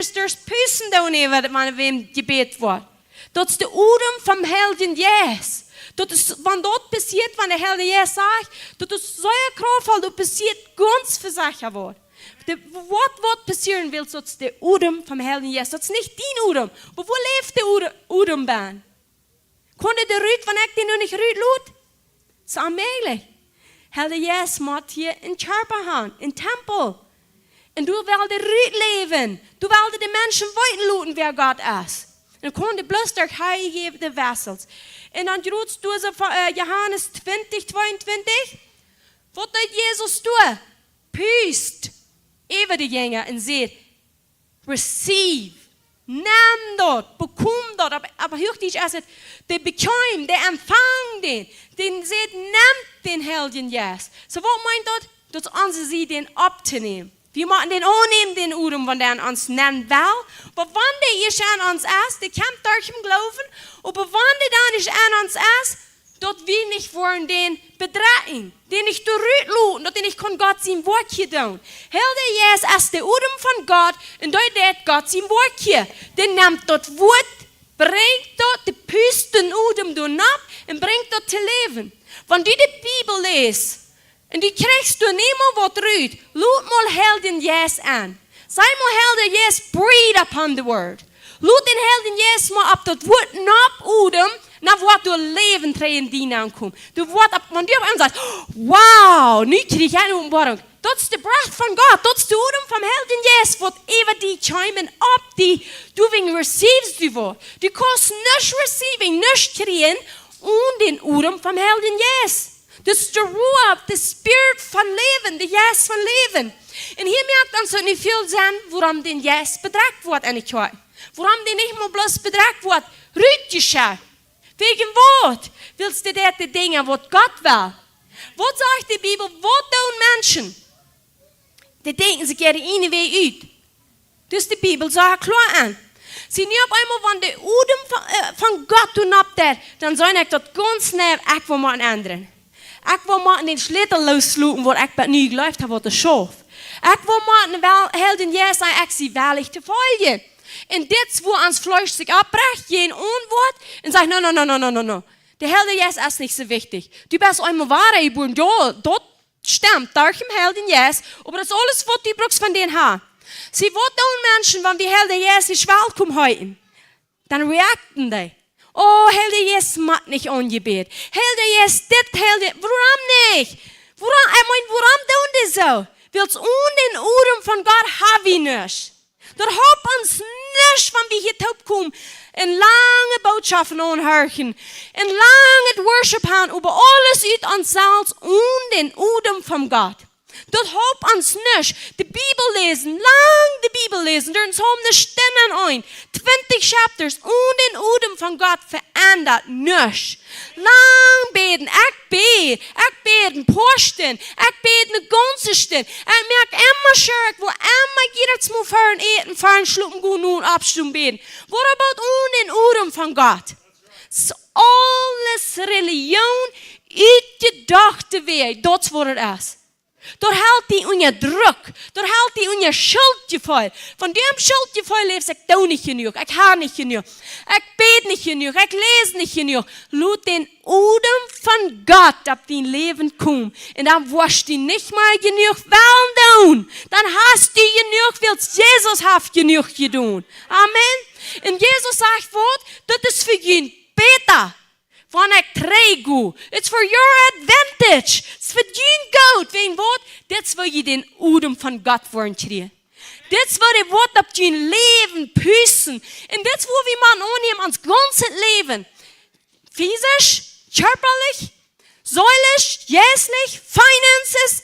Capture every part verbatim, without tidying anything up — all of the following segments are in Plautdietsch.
Priesters pusten doonen, wan wäm jebät woat. Daut es de Odem vom Heiljen Jeist. Daut es, wan daut passieet, wan de Heilje Jeist sajcht, daut es sea kraftvoll, daut passieet gaunz vesecha woat. De, waut, waut passieren well, daut es de Odem vom Heiljen Jeist. Daut es nich dien Odem. Oba wua läft de Odem, Odem dan? Kaun dee rut, wan ekj dän nu nich rut lot? Es onmäajlich. Heilja Jeist mott hia een Kjarpa han, een Tempel. Un du west doa rut läwen. Du west de Menschen weeten loten, wäa Gott es. Un kaun dee bloos derch heilje Jeist de Vessels. Un dan jrots du see von, äh, Johanes twintich, tweeuntwintich. Waut deed Jesus doa? Pust äwa de Jinja un säd: Receive. Nem daut, bekomm daut. Opp, opp Huachdietsch es et, dee bekjeem, dee empfang dän, dän säd: Nem dän Heiljen Jeist. Soo, waut meent daut? Daut es onse Sied, dän opptonämen. Wie motten dän aunnämen, dän Odem, wan dee aun ons nenn well. Oba wan dee ieescht aun ons es, dee kjemt derch dän Gloowen, oba wan dee dan ieescht aun ons es, daut wie nich woaren dän bedrekjen, dän nich doa rut loten, daut dee nich kaun Gott sien Woakj hia doonen. Heilja Jeist es de Odem von Gott un dee deit Gott sien Woakj hia. Dee nemt daut Wuat, brinjt daut, dee pust dän Odem doa nopp un brinjt daut to Läwen. Wan du de Bibel läst, un du kjrichst doa niemols waut rut, lot mol Heiljen Jeist aun. Saj mol: Heilja Jeist, breathe upon the word. Lot dän Heiljen Jeist mol opp daut Wuat nopp odemen, dan woat doa Läwen trigj en die nenkomen. Du woascht opp, wan du opp eemol sajchst: Wow, nu kjrieech ekj eene Openboarunk. Daut es de breath von Gott, daut es de Odem vom Heiljen Jeist, waut äwa die kjemt un opp die, du wäm receives du waut. Du kaust nuscht receiving, nuscht kjrieen, one dän Odem vom Heiljen Jeist. Daut es de Ruach, de Spirit von Läwen, de Jeist von Läwen. Un hia moakt ons daut nich väl Senn, wuarom dän Jeist bedrekjt woat enne Kjoakj. Wuarom dee nich mol bloos bedrekjt woat, rutjeschekjt. Wäajen waut? Wiels dee deit de Dinja, waut Gott well. Waut sajcht de Bibel? Waut doonen Menschen? Dee denkjen sikj äare ieejne Wäaj ut. Dus de Bibel sajcht kloa aun. See, nu opp eemol, wan de Odem von, äh, von Gott doa nopp deit, dan saj ekj daut gaunz schnell, ekj well mau endren. Ekj well mau dän Schlätel loosloten, waut ekj bat nu jejleeft hab, waut dee schauft. Ekj well mau, well, Heilja Jeist, saj ekj, sie wellich to foljen. Un dit, wua ons Fleesch sikj oprecht jäajen Onwuat un sajcht: No, no, no, no. De Heilja Jeist es nich soo wichtich. Du best eemol wada jebuaren, jo, daut stemt, derch dän Heiljen Jeist, oba daut es aules, waut du bruckst von dän haben. See, waut doonen Menschen, wan wie Heilja Jeist nich welkom heeten? Dan reacten dee: Oh, Heilja Jeist, mott nich aunjebät. Heilja Jeist dit, Heilja, wuarom nich? Wuarom, ekj meen, wuarom doonen dee soo? Wiels one dän Odem von Gott hab wie nuscht. Daut halpt ons nuscht, wan wie hia toopkomen un lange Botschoften aunhorchen un langet Worship haben, oba aules ut ons selfst, one dän Odem von Gott. Daut halpt ons nuscht. De Bibel läsen, lang de Bibel läsen, doa es om de Stund aun, twintich chapters, one dän Odem von Gott endat nuscht. Lang bäden, ekj bäd, ekj bäd een poa Stund, ekj bäd eene gaunze Stund. Ekj moak emma sure, ekj well emma jiedatsmol ver Äten, ver Schlopen gonen un oppstonen bäden. What about one dän Odem von Gott? Es aules Relijoon, utjedochte Wäaj, daut es waut et es. Daut helt die unja Druck. Daut helt die unja Schuldjefeel. Von däm Schuldjefeel läwst: Ekj doo nich jenuach. Ekj hab nich jenuach. Ekj bäd nich jenuach. Ekj läs nich jenuach. Lot dän Odem von Gott opp dien Läwen komen. Un dan woascht du nich mea jenuach wellen doonen. Dan hast du jenuach, wiels Jesus haft jenuach jedonen. Amen. Un Jesus sajcht waut? Daut es fa junt bäta. Wan ekj trigj go. It's for your advantage. Daut es fa dien Goot. Wäajen waut? Daut es wua jie dän Odem von Gott woaren kjrieen. Daut es wua dee woat opp jun Läwen pusten. Un daut es wua wie motten aunnämen ons gaunzet Läwen. Physisch, kjarpalich, seelisch, jeistlich, finances,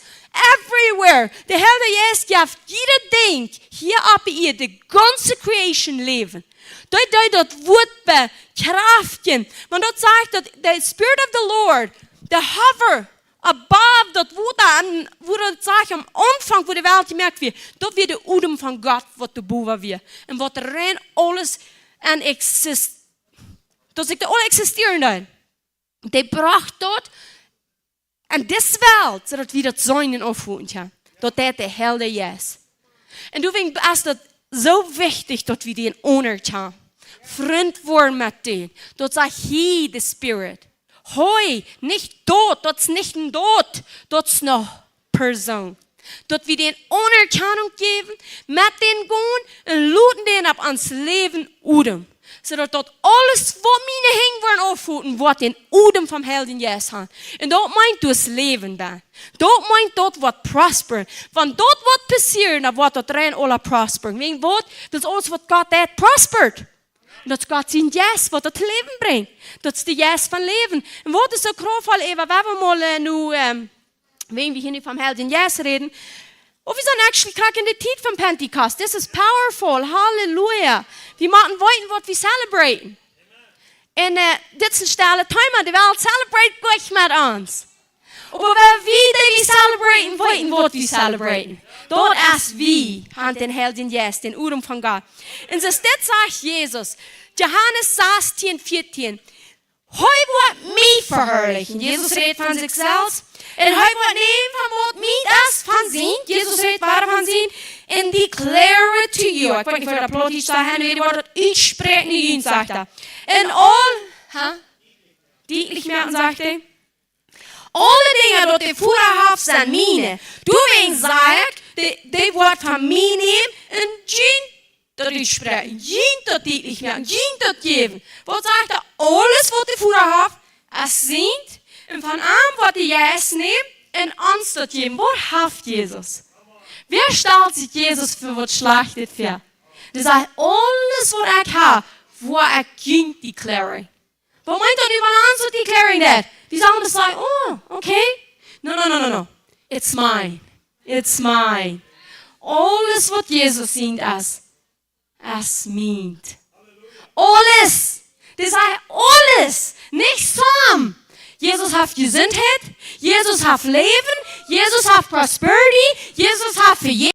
everywhere. De Heilja Jeist jeft jieda Dinkj hia opp Ieed, de gaunze creation Läwen. Daut, daut, daut woat bekjraftjen. Wan daut sajcht daut the Spirit of the Lord, the hover above daut Wota, un wua daut sajcht, aum Aunfank, wua de Welt jemoakt wort, daut wia de Odem von Gott, waut doa bowa wia. Un waut rein aules en exist-, daut sikj doa aul existieren deed. Dee brocht daut en dise Welt, soo daut wie daut seenen un aufholen kjennen. Daut deed de Heilja Jeist. Un du weetst, aus daut soo wichtich, daut wie dän aunerkjanen. Frint woaren met dän. Daut sajcht hee, de Spirit. Hee, nich daut, daut es nich een daut, daut es eene Persoon. Daut wie dän Aunerkjanunk jäwen, met dän gonen un loten dän opp ons Läwen odmen. Soo daut, daut aules waut miene Henj woaren aunfoten, woat dän Odem vom Heiljen Jeist haben. Un daut meent daut Läwen dan. Daut meent daut woat prosperen. Wan daut woat passieren, dan woat daut rein aula prosperen. Wäajen waut? Daut aules waut Gott deit, prospert. Un daut es Gott sien Jeist, waut daut Läwen brinjt. Daut es de Jeist von Läwen. Un waut es soo kraftvoll, Eva, wan wie mol, äh, nu, ähm, wan wie hia nu vom Heiljen Jeist räden, oh, wie sent actually krakjt en de Tiet von Pentecost. This is powerful. Halleluja. Wie motten weeten, waut wie celebraten. Un, äh, dit es een stelle Thema. De Welt celebrate goot met ons. Oba wan wie dee celebraten, weeten waut wie celebraten. Daut es wie haben dän Heiljen Jeist, dän Odem von Gott. Un soo dit sajcht Jesus, Johanes sastieen, vieetieen. Hee woat mie veharlichen. Jesus rät von sikj selfst. Un hee woat nämen von waut mient es, von sien. Jesus rät wada von sien. And declare it to you. Ekj weet nich, woo daut Plautdietsch doa han, woo woat daut utspräakjen, nu jun, sajcht hee. Un aul, ha? Dietlich moaken, sajcht hee. Aule Dinja, daut de Voda haft, sent miene. Doawäajen saj ekj, dee, dee woat von mie nämen un junt daut utspräakjen, junt daut dietlich moaken, junt daut jäwen. Waut sajcht hee? Aules waut de Voda haft, es sient. Un von am woat de Jeist nämen un ons daut jäwen. Waut haft Jesus? Wäa stalt sikj Jesus fa waut Schlajchtet väa? Dee sajcht, aules waut ekj hab, woa ekj junt declaren. Waut meent daut nu, wan ons daut declaren deit? Wie sellen dan sajen, oh, okay. No, no, no, no, no. It's mine. It's mine. Aules waut Jesus sient es, es mient. Aules. Dee sajcht aules. Nich some. Jesus haft Jesundheit. Jesus haft Läwen. Jesus haft prosperity. Jesus haft Vejäwunk.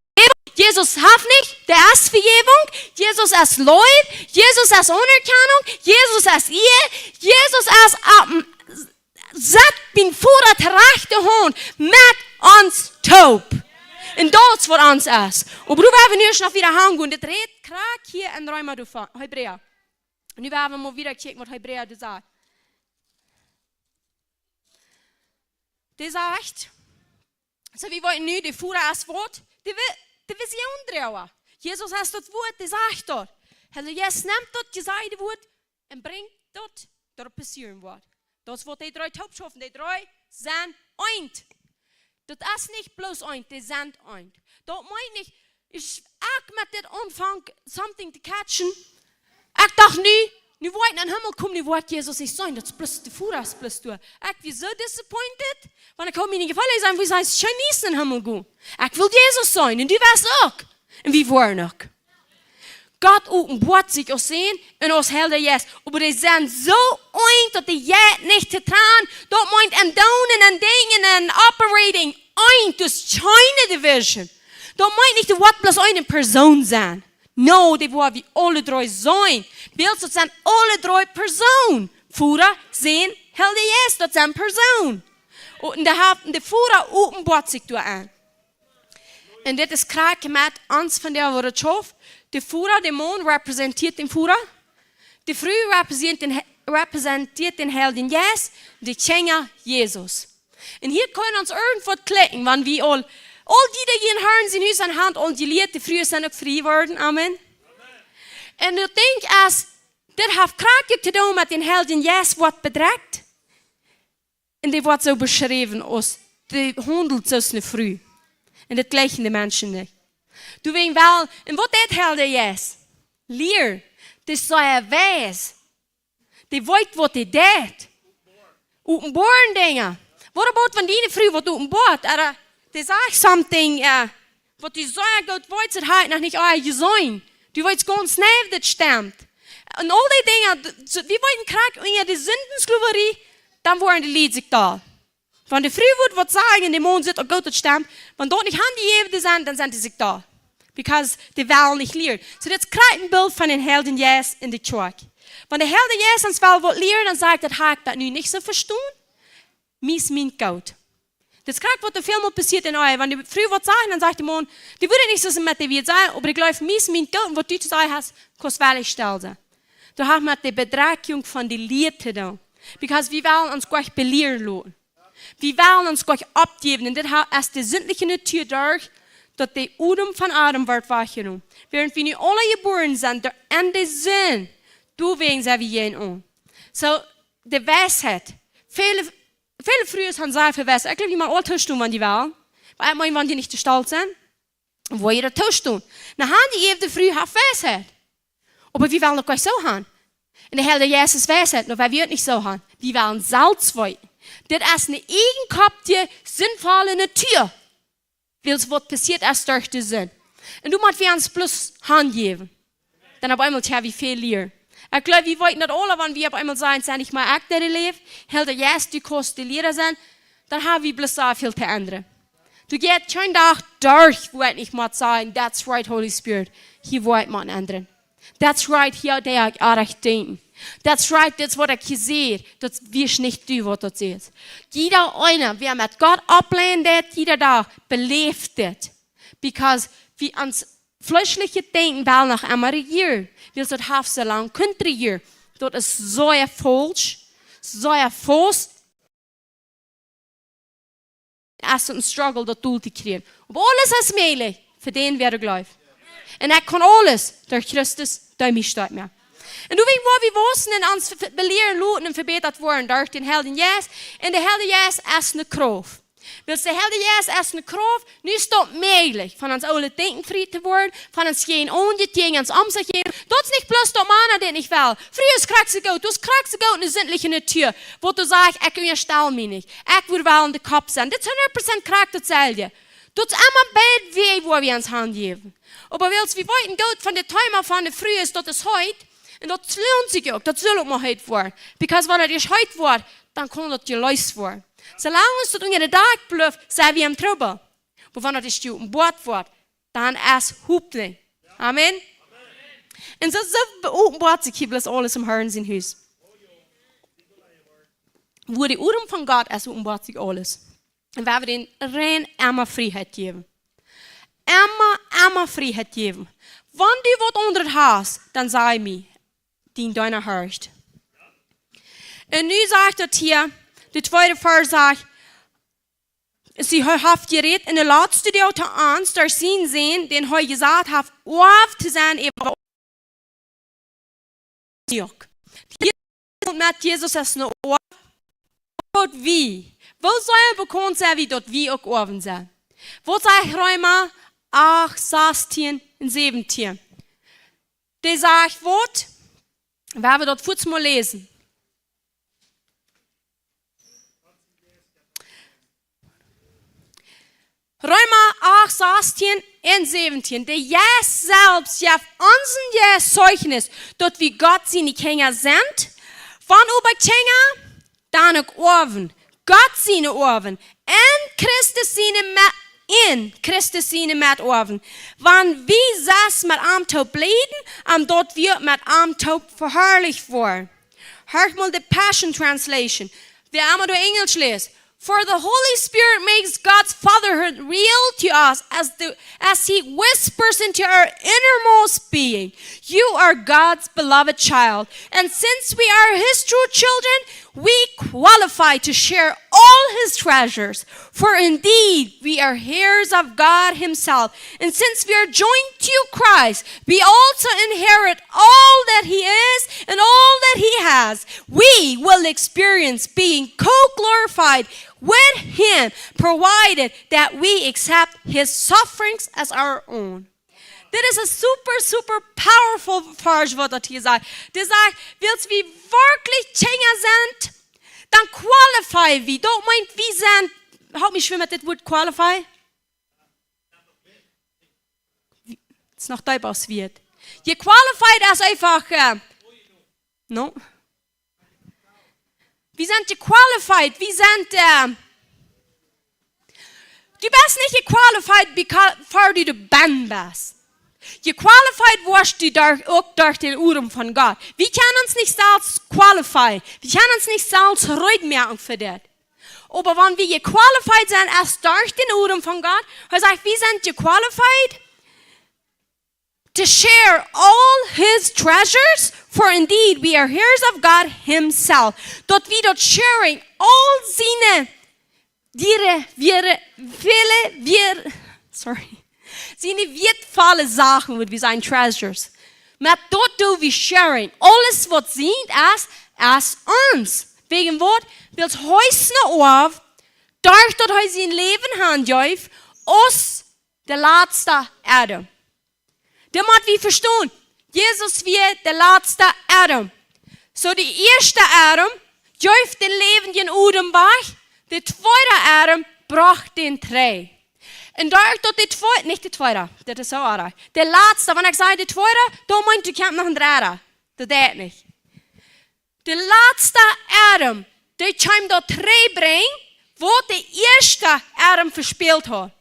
Jesus haft nich, dee es Vejäwunk, Jesus es Leew, Jesus es Aunerkjanunk, Jesus es Ea, Jesus es opp, sett biem Voda de rajchte Haunt met ons toop. Un daut es waut ons es. Oba nu woa wie nu noch wieda hangonen, dit rät krakjt hia en Reema doavon, Hebräa. Nu woa wie mol wieda kjikjen waut Hebräa doa sajcht. Dee sajcht, soo wie wie nu, de Voda es waut? De Vi-, de Visiondroaga. Jesus es daut Wuat, dee sajcht daut. Hee sajcht, Jesus nemt daut jesajde Wuat un brinjt daut, daut et passieren woat. Daut es waut dee dree toop schaufen, dee dree sent eent. Daut es nich bloos eent, dee sent eent. Daut meent nich, ekj, ekj met dit aunfang something to catchen. Ekj docht nu, nu woa ekj nom Himmel komen, nu woa ekj Jesus nich seenen. Daut es bloos, de Voda es bloos doa. Ekj wia soo disappointed, wan ekj hab mie nich jefelt, ekj saj, wie sent Chinesen nom Himmel gonen. Ekj well Jesus seenen, un du west uk. Un wie woaren uk. Gott openboat sikj aus Sän un aus Heilja Jeist. Oba dee sent soo eent, daut dee jeit nich to trannen. Daut meent en doonen un en dinjen un operating eent, daut es kjeene division. Daut meent nich, daut woat bloos eene Persoon sennen. No, dee woa wie aule dree seenen. Wiels daut sent aule dree Persoonen. Voda, Sän, Heilja Jeist, daut sent Persoonen. Un dee haft, de Voda openboat sikj doa aun. Un dit es krakjt met ons vondoag, woo daut schauft. De Voda, de Maun representieet dän Voda. De Fru representieet dän He-, representieet dän Heiljen Jeist. De Kjinja, Jesus. Un hia kaun ons irjentwaut klikjen, wan wie aul, aul dee, dee hia en Harn sien Hus aun Haunt aul jelieet, de Frues sent uk frie worden. Amen. Un ekj denkj, aus dit haft krakjt to doonen met dän Heiljen Jeist, woat bedrekjt. Un dee woat soo beschräwen aus, dee haundelt soo aus eene Fru. Un daut jlikjen de Menschen nich. Doawäajen well, un waut deit Heilja Jeist? Lieren. Dee es sea wies. Dee weet waut dee deit. Openboaren Dinja. What about wan diene Fru waut openboat? Ooda dee sajcht something, äh, waut du sea goot weetst, daut hab ekj noch nich ea jeseenen. Du weetst gaunz nau, daut stemt. Un aul dee Dinja, d-, soo, wie weeten krakjt, wan jie de Sinden Sklaverie, dan woaren de Lied sikj doll. Wan de Fru woat waut sajen un de Maun sajcht, oh Gott, daut stemt, wan daut nich aunjejäft es, dan sent dee sikj doll. Because dee wellen nich lieren. Soo, dit es krakjt een Bilt von dän Heiljen Jeist en de Kjoakj. Wan de Heilja Jeist ons well waut lieren, dan sajcht hee, daut hab ekj daut nu nich soo vestonen. Mie es mient goot. Daut es krakjt waut doa väl mol passieet en Ehe. Wan de Fru waut sajcht, dan sajcht de Maun: "Du wurscht nich soo met de Wieed sajen, oba ekj jleew, meist mien Dooten waut du to sajen hast, kaust wellens stell sennen." Daut haft met de Bedrekjunk von de Lia to doonen. Because wie wellen ons nich belieren loten. Wie wellen ons nich oppjäwen. Un dit ha-, es de sindliche Natua doa, daut de Odem von Adam woat wajchjenomen. Wäarent wie nu aule jebuaren sent, doa en de Sind, doawäajen sent wie hia aun. Soo, de Weisheit. Väle, väle Frues han sea väl Weisheit. Ekj jleew, wie motten aul toostonen, wan dee wellen. Oba ekj meen, wan dee nich jestalt sent, woa jie daut toostonen. Nu, han dee äwa de Fru haft Weisheit. Oba wie wellen uk nich soo han. Un de Heilja Jeist es Weisheit, nu, wie wellen nich soo han. Wie wellen selfst weeten. Dit es eene eejenkopje, sindvolle Natua. Wiels waut passieet es derch de Sind. Un doa motten wie ons bloos hanjäwen. Dan opp eemol, tja, wie väl lieren. Ekj jleew, wie weeten daut aule, wan wie opp eemol sajen, sent nich mea ekj, dee läft, Heilja Jeist, du kaust de Liera sennen, dan ha wie bloos sea väl to endren. Du jeist kjeen Dach derch, wua ekj nich mott sajen: "That's right, Holy Spirit, hia woa ekj mau endren. That's right, hia doo ekj orrajcht denkjen. That's right, dit es waut ekj hia see, daut wia nich du waut daut säd." Jieda eena, wäa met Gott oppläwen deit, jieda Dach beläft dit. Because wie ons fleeschlichet Denkjen well noch emma rejieren. Wiels daut haft soo lang kunt rejieren. Daut es soo faulsch, soo faulsch. Es een Struggle, daut dol to kjrieen. Oba aules es mäajlich fa dän, wäa jleeft. Un ekj kaun aules derch Christus, dee mie stoakjt moakt. Un doawäajen woa wie wausen un ons ve-, belieren loten un vebätat woaren derch dän Heiljen Jeist. Un de Heilje Jeist es eene Krauft. Wiels de Heilje Jeist es eene Krauft, nu es daut mäajlich, von ons oolet Denkjen frie to woaren, von ons jäajen ons, jäajen ons omsich jäajen. Daut es nich bloos daut Mana dit nich well. Frie es krakjt soo goot, daut es krakjt soo goot eene sindliche Natua. Waut du sajchst, ekj unjastal mie nich. Ekj wudd well en de Kopp sennen. Dit es hundat Prozent krakjt daut selwje. Daut es emma beid Wäaj, wua wie ons hanjäwen. Oba wiels wie weeten goot von daut Thema von de Fru es, daut es heet. Un daut loont sikj uk, daut saul uk mau heet woaren. Because wan daut ieescht heet woat, dan kaun daut jeleest woaren. Soo lang aus daut unja de Dakj blift, sent wie em Trubbel. Oba wan daut ieescht jeopenboat woat, dan es Hopninj. Amen. Un soo, soo openboat sikj hia bloos aules em Herrn sien Hus. Wua de Odem von Gott es, openboat sikj aules. Un wie woaren dän rein emma Frieheit jäwen. Emma, emma Frieheit jäwen. Wan du waut aundret hast, dan saj mie, dien Deena horcht. Un nu sajcht daut hia, de tweede Varsch sajcht, see haft jerät en de latste Tiet to ons, derch sienen Sän, dän hee jesat haft, Oaw to sennen äwa Hia met Jesus es een Oaw. Waut wie? Woo sell wie bekaunt sennen, wie daut wie uk Oawen sent? Waut sajcht Reema acht, sastieen un säwentieen? Dee sajcht waut? Wie woaren daut fuaz mol läsen. Reema acht, sastieen un säwentieen. De Jeist selfst jeft onsen Jeist Zeichnis, daut wie Gott siene Kjinja sent. Wan oba Kjinja, dan uk Oawen. Gott siene Oawen. Un Christus siene Me-, un Christus siene Metoawen. Wan wie sest met am toop lieden, om daut wie met am toop veharlicht woaren. Horch mol de Passion Translation. Wäa emma doa Enjlisch läst. For the Holy Spirit makes God's fatherhood real to us as the, as he whispers into our innermost being, "You are God's beloved child." And since we are his true children, we qualify to share all his treasures. For indeed, we are heirs of God himself. And since we are joined to Christ, we also inherit all that he is and all that he has. We will experience being co-glorified with him, provided that we accept his sufferings as our own. Dit es een super, super powerful Varsch, waut daut hia sajcht. Dee sajcht, wiels wie werkjlich Kjinja sent, dan qualify wie. Daut meent, wie sent, help mie schwind met dit Wuat qualify. Daut es noch deepa aus wie. Je qualified es eefach, äh, no? Wie sent je qualified? Wie sent, äh, du best nich je qualified, because, before du doa benn best. Je qualified woascht du derch, uk derch dän Odem von Gott. Wie kjennen ons nich selfst qualifyen. Wie kjennen ons nich selfst reed moaken fa dit. Oba wan wie jequalified sent, es derch dän Odem von Gott. Hee sajcht, wie sent jequalified to share all his treasures, for indeed we are heirs of God himself. Daut wie daut sharing, aul siene, diere, wiere, väle, wiere, sorry, siene wieetvolle Sachen, would wie sajen, treasures. Met daut doo wie sharing. Aules waut sient es, es ons. Wäajen waut? Wiels hee es ne Oaw, derch daut hee sien Läwen hanjeef, aus de latsta Adam. Daut mott wie vestonen. Jesus wia de latsta Adam. Soo, de ieeschta Adam jeef dän läwendjen Odem wajch, de tweeda Adam brocht dän trigj. Un derch daut de tweeda, nich de tweeda, daut es soo oajch. De latsta, wan ekj saj de tweeda, dan meent ekj, kjemt noch een dredda. Daut deit nich. De latsta Adam, dee kjeem daut trigjbrinjen, waut de ieeschta Adam vespält haud.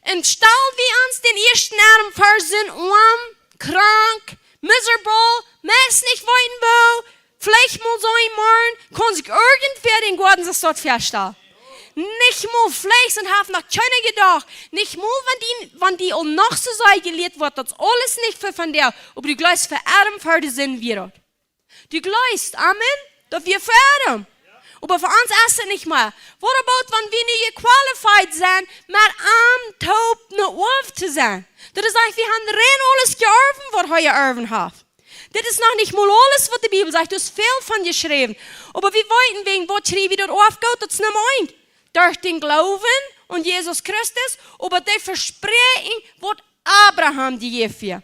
Un stal wie ons dän ieeschten Adam ver, sent oam, krank, miserable, meist nich weeten woo, veleicht mol soo een Morjen, kaun sikj irjentwäa dän Goaden soo waut väastalen. Nich mol veleicht, un haft noch kjeena jedocht. Nich mol, wan dee, wan dee aul noch soo sea jelieet woat, daut es aules nich fa vondoag, oba du jleefst, fa Adam ver de Sind wia daut. Du jleefst, amen? Daut wia fa Adam. Oba fa ons es et nich mea. What about, wan wie nu jequalified sent, met am toop ne Oaw to sennen? Daut es ieejentlich, wie haben rein aules jeorwen, waut hee jeorwen haft. Dit es noch nich mol aules, waut de Bibel sajcht. Doa es väl von jeschräwen. Oba wie weeten, wäajen waut kjrie wie daut Oafgoot, daut es Numma eent. Derch dän Gloowen aun Jesus Christus, oba de Vespräakjunk, waut Abraham jejäft wia.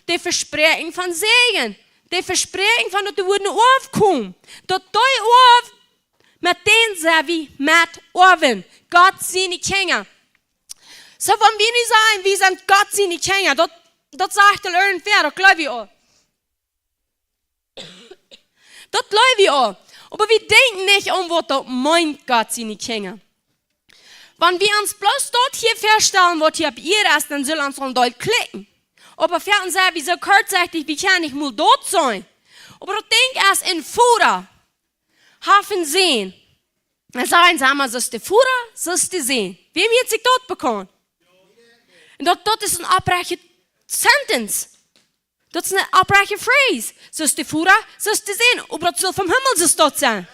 De Vespräakjunk von Säajen. De Vespräakjunk von daut doa wudd een Oaw komen. Daut dee Oaw, met dän sent wie met Oawen. Gott siene Kjinja. Soo, wan wie nu sajen, wie sent Gott siene Kjinja, daut, daut sajcht aul irjentwäa, daut jleew wie aul. Daut jleew wie aul. Oba wie denkjen nich aun, waut daut meent, Gott siene Kjinja. Wan wie ons bloos daut hia väastalen, waut hia opp Ieed es, dan saul ons aul doot klikjen. Oba veleicht sent wie soo kortsechtich, wie kjennen nich mol doot sennen. Oba daut Dinkj es, een Voda haft een Sän. Dan sajen see emma, soo es de Voda, soo es de Sän. Wäm hieet sikj daut bekaunt? Un daut, daut es eene oprechte Sentence. Daut es eene oprechte Phrase. Soo es de Voda, soo es de Sän. Oba daut saul vom Himmel soo daut sennen.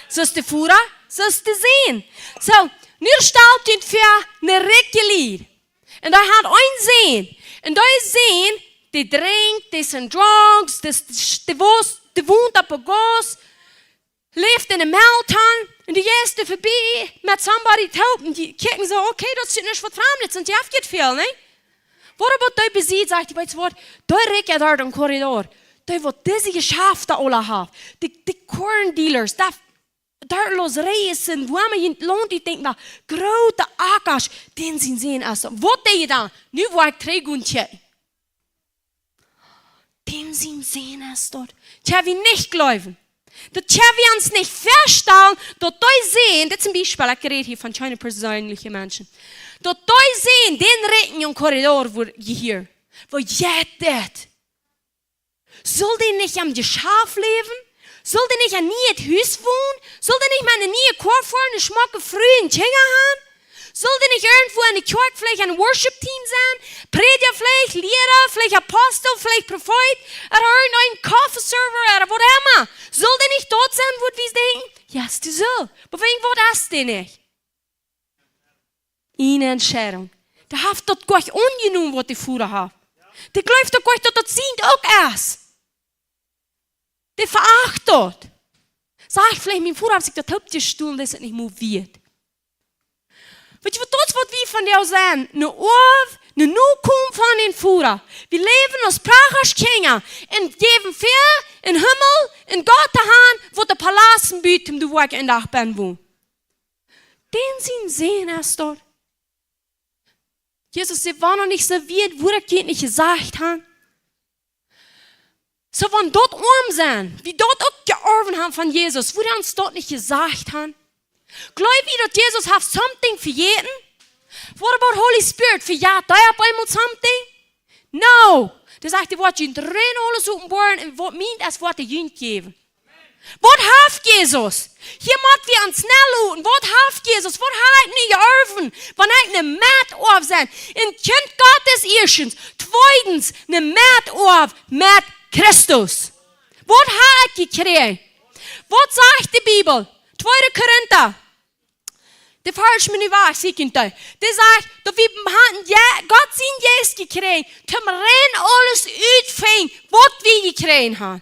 Soo es de Voda, soo es de Sän. Soo, nu stalt junt väa een rikja Lied. Un dee haft een Sän. Un dee Sän, dee drinkjt, dee es aun drugs, dee, dee, dee wos-, dee wont opp de Gauss, läft enne Meltdown, un du jeist verbie met somebody toop, un dee kjikjen soo, okay, daut es nuscht waut Framdet, un dee haft nich väl, nä? Waut oba dee besied, sajcht hee, weetst waut, dee rikja doa em Korridor, dee waut dise Jeschafta aula haft, dee, dee corn dealers, dee, doa loos reisen, woo emma jie loont, dee denkjen, woo groote Akasch, dän sien Sän es. Waut deed hee dan? Nu woa ekj trigj gonen kjikjen. Dän sien Sän es daut. Kjenn wie nich jleewen. Daut kjenn wie ons nich väastalen, daut dee Sän, dit es een Biespel, ekj räd hia von kjeene perseenelje Menschen. Daut dee Sän, dän rikjen em Korridor, woo jie hia. Woo jeit daut? Saul dee nich aum Jeschaft läwen? Saul dee nich een nieet Hus wonen? Saul dee nich mau eene niee Koa foaren, eene schmocke Fru un Kjinja haben? Saul dee nich irjentwua enne Kjoakj veleicht een Worship Team sennen? Prädja veleicht, Liera, veleicht Apostel, veleicht Profeet, ooda irjent een Coffee Server, ooda waut emma. Saul dee nich daut sennen, waut wie denkjen? Jo, dee saul. Oba wäajen waut es dee nich? Eene Entscheidunk. Dee haft daut goanich aunjenomen, waut de Voda haft. Dee jleeft daut goanich, daut daut sient uk es. Dee veacht daut. Sajcht veleicht, mien Voda haft sikj daut oppjestolen, daut es nich mea wieet. Weetst waut, daut es waut wie vondoag sent. Een Oaw, een Nokomen von dän Voda. Wie läwen aus Prachasch Kjinja. Un jäwen väa, em Himmel, een Gott to haben, waut de Palasten bieet, om de Woakj een Dach bennen wonen. Dän sien Sän es daut. Jesus säd, wia noch nich soo wiet, woo ekj junt nich jesajcht hab. Soo, wan daut oam sent, wie daut uk jeorwen haben von Jesus, woo ons daut nich jesajcht haben? Jleew wie daut Jesus haft something vejäten? What about Holy Spirit? Vejät dee opp eemol something? No. Dee sajcht, dee woat junt rein aules openboaren un waut mient es, woat hee junt jäwen. Waut haft Jesus? Hia mott wie ons nennloten. Waut haft Jesus? Waut hab ekj nu jeorwen, wan ekj een Metoaw sie? Een Kjint Gottes ieeschtens. Tweedens, een Metoaw met Christus. Waut hab ekj jekjräajen? Waut sajcht de Bibel? Tweede Korinta. De Varsch, mien Varsch, sie kjint doa. Dee sajcht, daut wie haben, jo, Gott sien Jeist jekjräajen, toom rein aules utfinjen, waut wie jekjräajen haben.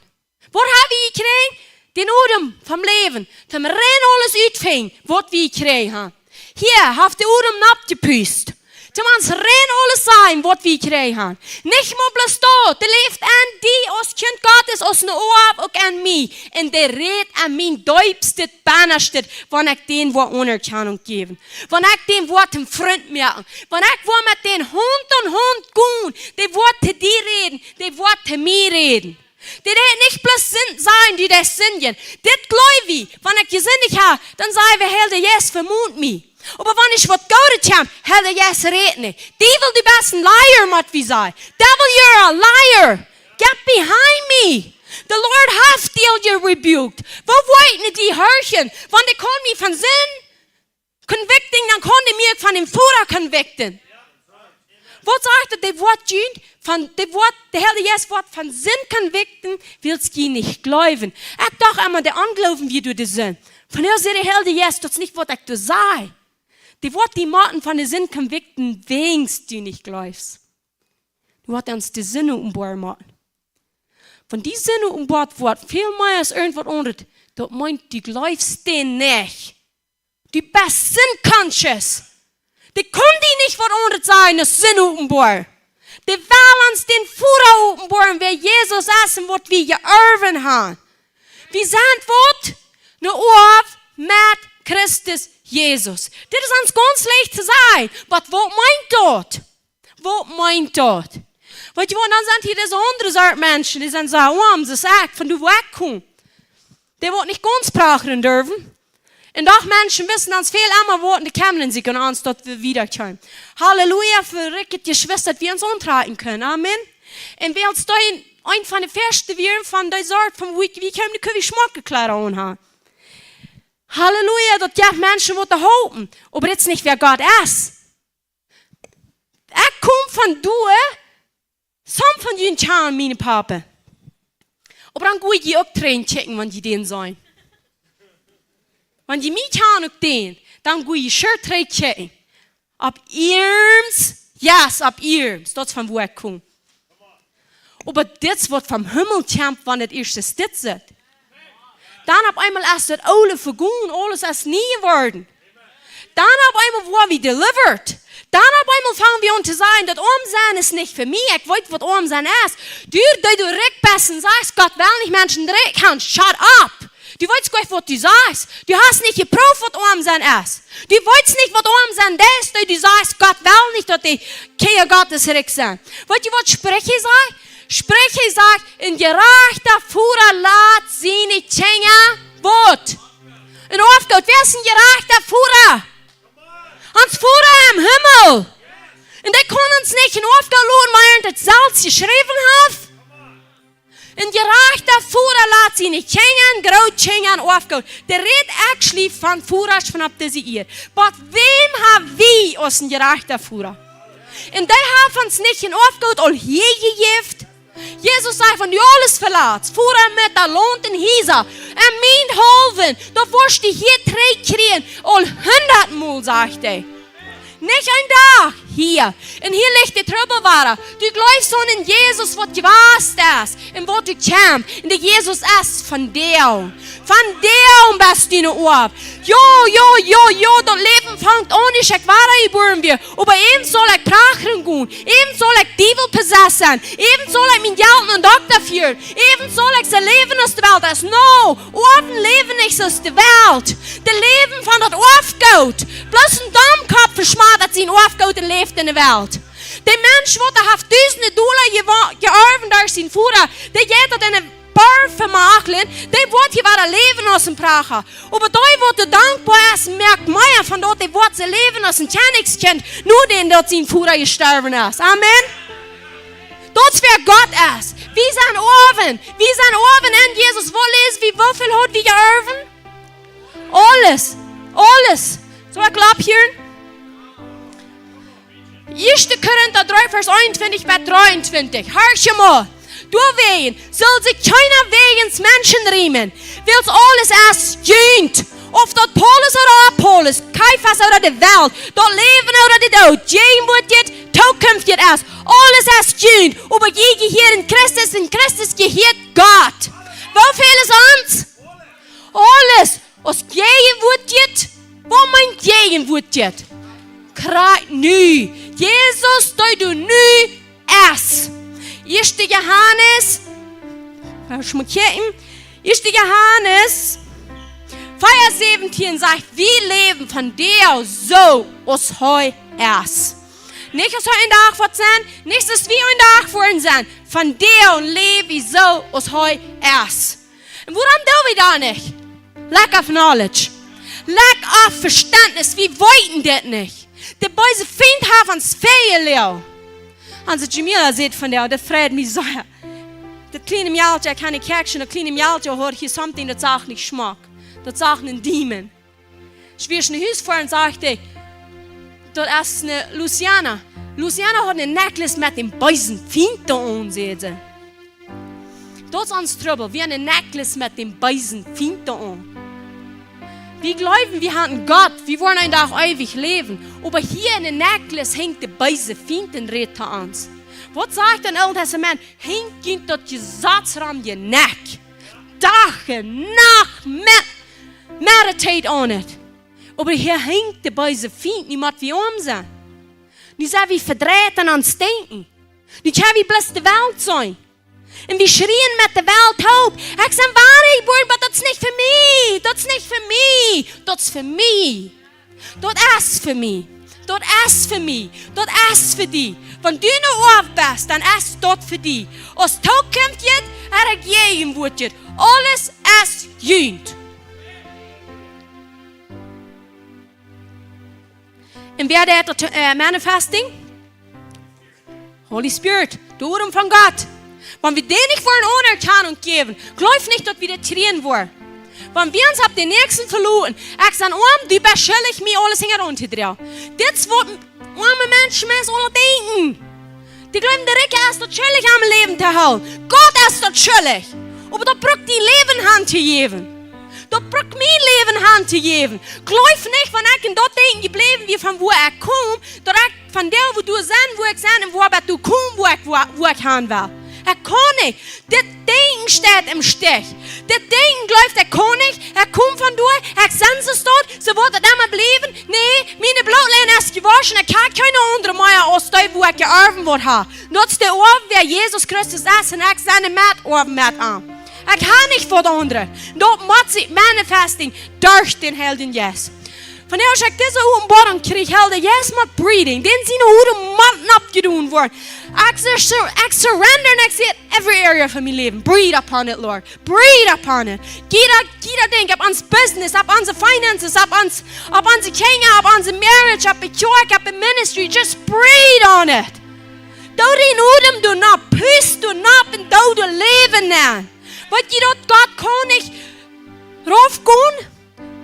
Waut hab wie jekjräajen? Dän Odem vom Läwen. Toom rein aules utfinjen, waut wie jekjräajen haben. Hia haft de Odem nopp jepust. Toom ons rein aules sajen, waut wie jekjräajen haben. Nich mau bloos daut, dee läft aun die aus Kjint Gottes, aus een Oaw uk aun mie. Un dee rät aun mien deepstet, bennastet, wan ekj dän woa Aunerkjanunk jäwen. Wan ekj dän woa toom Frint moaken. Wan ekj woa met dän Haunt aun Haunt gonen, dee woat to die räden, dee woat to mie räden. Dee deit nich bloos Sind sajen, dee deit sindjen. Dit jleew wie, wan ekj jesindicht hab, dan saj wie, Heilja Jeist, vemon mie. Oba wan ekj waut Goodet kjeem, Heilja Jeist, räd mie. Diewel, du best een liar, mott wie sajen. Devil, you're a liar. Get behind me. The Lord haft die al rebuked. Woo woa ekj nu die horchen? Wan dee kaun mie von Sind convicten, dan kaun dee mie uk von däm Voda convicten. Waut sajcht daut, dee woat junt, von, dee woat, de Heilja Jeist woat von Sind convicten, wiels jie nich jleewen. Ekj docht emma, de Onjloowen wia doa de Sind. Vondoag sajcht de Heilja Jeist, daut es nich waut ekj doa saj. Dee woat die motten von de Sind convicten, wiels du nich jleefst. Dee woat ons de Sind openboa moaken. Wan de Sind openboa woat, väl mea aus irjent waut aundret, daut meent, du jleefst dän nich. Du best sin-conscious. Dee kaun die nich waut aundret sajen aus Sind openboaren. Dee well ons dän Voda openboaren, wäa Jesus es un waut wie jeorwen haben. Wie sent waut? Een Oaw met Christus Jesus. Dit es ons gaunz leicht to sajen, oba waut meent daut? Waut meent daut? Weetst du waut, dan sent hia dise aundre Sort Menschen, dee sent soo oam, soo aus ekj, von doa wua ekj kom. Dee woat nich gaunz prachren derwen. Un doch Menschen wissen, daut väl emma woaren de Kämmen sikj aun ons, daut wie wieda kjennen. Halleluja, fa rikje Jeschwista, daut wie ons auntrakjen kjennen. Amen. Un wiels dee een, een von de ieeschte wieren von dee Sort, von wua wie, wie kjennen, kjenn wie schmocke Kjleeda aunhaben. Halleluja, daut jeft Menschen waut to hoolen, oba dit es nich wäa Gott es. Ekj kom von doa, some von junt kjanen mienen Papa. Oba dan go jie uk trigj kjikjen, wan jie dän seenen. Wan jie mie kjanen uk dän, dan go jie sure trigj kjikjen. Opp iems, yes, opp iems. Daut es von wua ekj kom. Oba dit es waut vom Himmel kjemt, wan et ieescht dit sitt. Dan opp eemol es daut oole vegonen, aules es nie jeworden. Dan opp eemol woa wie delivered. Dan opp eemol fang wie aun to sajen, daut oam sennen es nich fa mie, ekj weet waut oam sennen es. Du, dee du rikj best un sajchst, Gott well nich Menschen rikj haben, shut up. Du weetst goanich waut du sajchst. Du hast nich jeprooft waut oam sennen es. Du weetst nich waut oam sennen es, dee du sajchst, Gott well nich daut de Kjinja Gottes rikj sent. Weetst du waut Spricha sajcht? Spricha sajcht, een jerajchta Voda lat siene Kjinja waut? Een Oafgoot. Wäa es een jerajchta Voda? Ons Voda em Himmel. Un dee kaun ons nich een Oafgoot loten, wan hee daut selfst jeschräwen haft. Een jerajchta Voda lat siene Kjinja, Grootkjinja een Oafgoot. Dee rät actually von Vodasch von opp dise Ieed. Oba wäm hab wie aus een jerajchta Voda? Un dee haft ons nich een Oafgoot aul hia jejäft. Jesus säd, wan du aules velatst, Voda, Mutta, Launt un Hiesa, om mienetwäajen, dan woascht du hia trigj kjrieen, aul hundatmol, sajcht hee. Nich een Dach hia. Un hia licht de Trubbel wada. Du jleefst aun een Jesus waut jewast es un waut du kjamst. Un de Jesus es vondoag. Vondoag best du een Oaw. Jo, jo, jo, jo, daut Läwen fangt aun, aus ekj wada jebuaren woa. Oba äwent saul ekj prachren gonen. Äwent saul ekj demon-possessed sennen. Äwent saul ekj mien Jelt nom Dokta fieren. Äwent saul ekj soo läwen aus de Welt es. No, Oawen läwen nich soo aus de Welt. Dee läwen von daut Oafgoot. Bloos een Domkopp veschmatat sien Oafgoot un läft enne Welt. De Mensch waut haft dusende Dolla jewa-, jeorwen derch sien Voda, dee jeit daut enne Bar vemachlien, dee woat hia wada läwen aus een Pracha. Oba dee waut doa dankboa es, moakt mea von daut, dee woat soo läwen aus een Kjennichskjint, nu daut sien Voda jestorwen es. Amen. Daut es wäa Gott es. Wie sent Oawen. Wie sent Oawen en Jesus. Woo läsen wie, woo väl haud wie jeorwen? Aules. Aules. Soo, ekj glaub hia. Ieeschte Korinta dree, Varsch eenuntwintich bat dreeuntwintich. Horcht mol. Doawäajen saul sikj kjeena wäajens Menschen riemen, wiels aules es junt. Auf daut Paulus ooda Apollos, Kephas ooda de Welt, daut Läwen ooda de Doot, jäajenwoatjet, tookunftjet es, aules es junt, oba jie jehieeren Christus un Christus jehieet Gott. Woo väl es ons? Aules. Aus jäajenwoatjet, waut meent jäajenwoatjet? Krakjt nu. Jesus, dee doa nu es. Ieeschte Johanes, lass mol kjikjen. Ieeschte Johanes vea säwentieen sajcht, wie läwen vondoag soo aus hee es. Nich aus hee vondoag woat sennen, nich aus wie vondoag woaren sennen. Vondoag läw wie soo aus hee es. Un wuarom doo wie daut nich? Lack of knowledge. Lack of Vestentnis. Wie weeten dit nich. De beese Fient haft ons väl jelieet. Onse Jamila sajcht vondoag, daut freit mie soo. Daut kjliene Mejalkje, ekj kaun nich kjikjen, daut kjliene Mejalkje haud hia something, daut sach nich schmock. Daut sach een Demon. Aus wie no Hus fuaren, säd ekj, daut es eene Luciana. Luciana haud een Necklace met dän beesen Fient aun, säd see. Daut es ons Trubbel. Wie haben een Necklace met dän beesen Fient aun. Wie jleewen, wie haben Gott, wie woaren een Dach eewich läwen. Oba hia en een Necklace henjt de beese Fient un rät to ons. Waut sajcht daut Oole Tastament? Henjt junt daut Jesaz rom june Näakj. Dach un Nacht me-, meditate on it. Oba hia henjt de beese Fient, nu mott wie om sennen. Nu sent wie vedreit en ons Denkjen. Nu kjenn wie bloos de Welt seenen. Un wie schrieen met de Welt toop: "Ekj sie woare jeboaren, oba daut es nich fa mie. Daut es nich fa mie. Daut es fa mie. Daut es fa mie. Daut es fa mie. Daut es fa die." Wan du nu opp best, dan es daut fa die. Aus Tookunft jeit, es et jäajenwoatich. Aules es junt. Un wäa deit daut, äh, manifesting? Holy Spirit, de Odem von Gott. Wan wie dän nich woaren Aunerkjanunk jäwen, jleew nich, daut wie daut kjrieen woaren. Wan wie ons opp dän Näakjsten veloten, ekj sie oam, du best schuldich, mie aules hinjaraun to droagen. Dit es waut oame Menschen meist aula denkjen. Dee jleewen, de Rikja es daut schuldich, am Läwen to hoolen. Gott es daut schuldich. Oba daut brukt dien Läwen han to jäwen. Daut brukt mien Läwen han to jäwen. Jleew nich, wan ekj en daut Denkjen jebläwen wia von wua ekj kom, daut ekj von doa, wua du sitst, wua ekj sie, un wua bat du kommst, wua ekj, wua, wua ekj han well. Ekj kaun nich. Dit Denkjen steit em Stich. Dit Denkjen jleeft, ekj kaun nich, ekj kom von doa, ekj sie soo stolt, soo woat et emma bliewen. Nä, miene Blootlinj es jewoschen, ekj hab kjeene aundre mea aus dee, wua ekj jeorwen woa ha. Daut es de Oaw, wäa Jesus Christus es, un ekj sie een Metoawa met am. Ekj hab nich waut aundret. Daut mott sikj manifesting derch dän Heiljen Jeist. Von doa aus ekj dise Openboarunk kjrieech, Heilja Jeist, mott breathing. Dän sien Odem mott oppjedonen woaren. Ekj sur-, ekj surrender un ekj saj, every area von mien Läwen. Breathe upon it, Lord. Breathe upon it. Jieda, jieda Dinkj, opp ons business, opp onse finances, opp ons, opp onse Kjinja, opp onse marriage, opp de Kjoakj, opp de ministry. Just breathe on it. Doo dän Odem doa nopp, pust doa nopp un doo doa Läwen nenn. Weet jie daut Gott kaun nich raufgonen?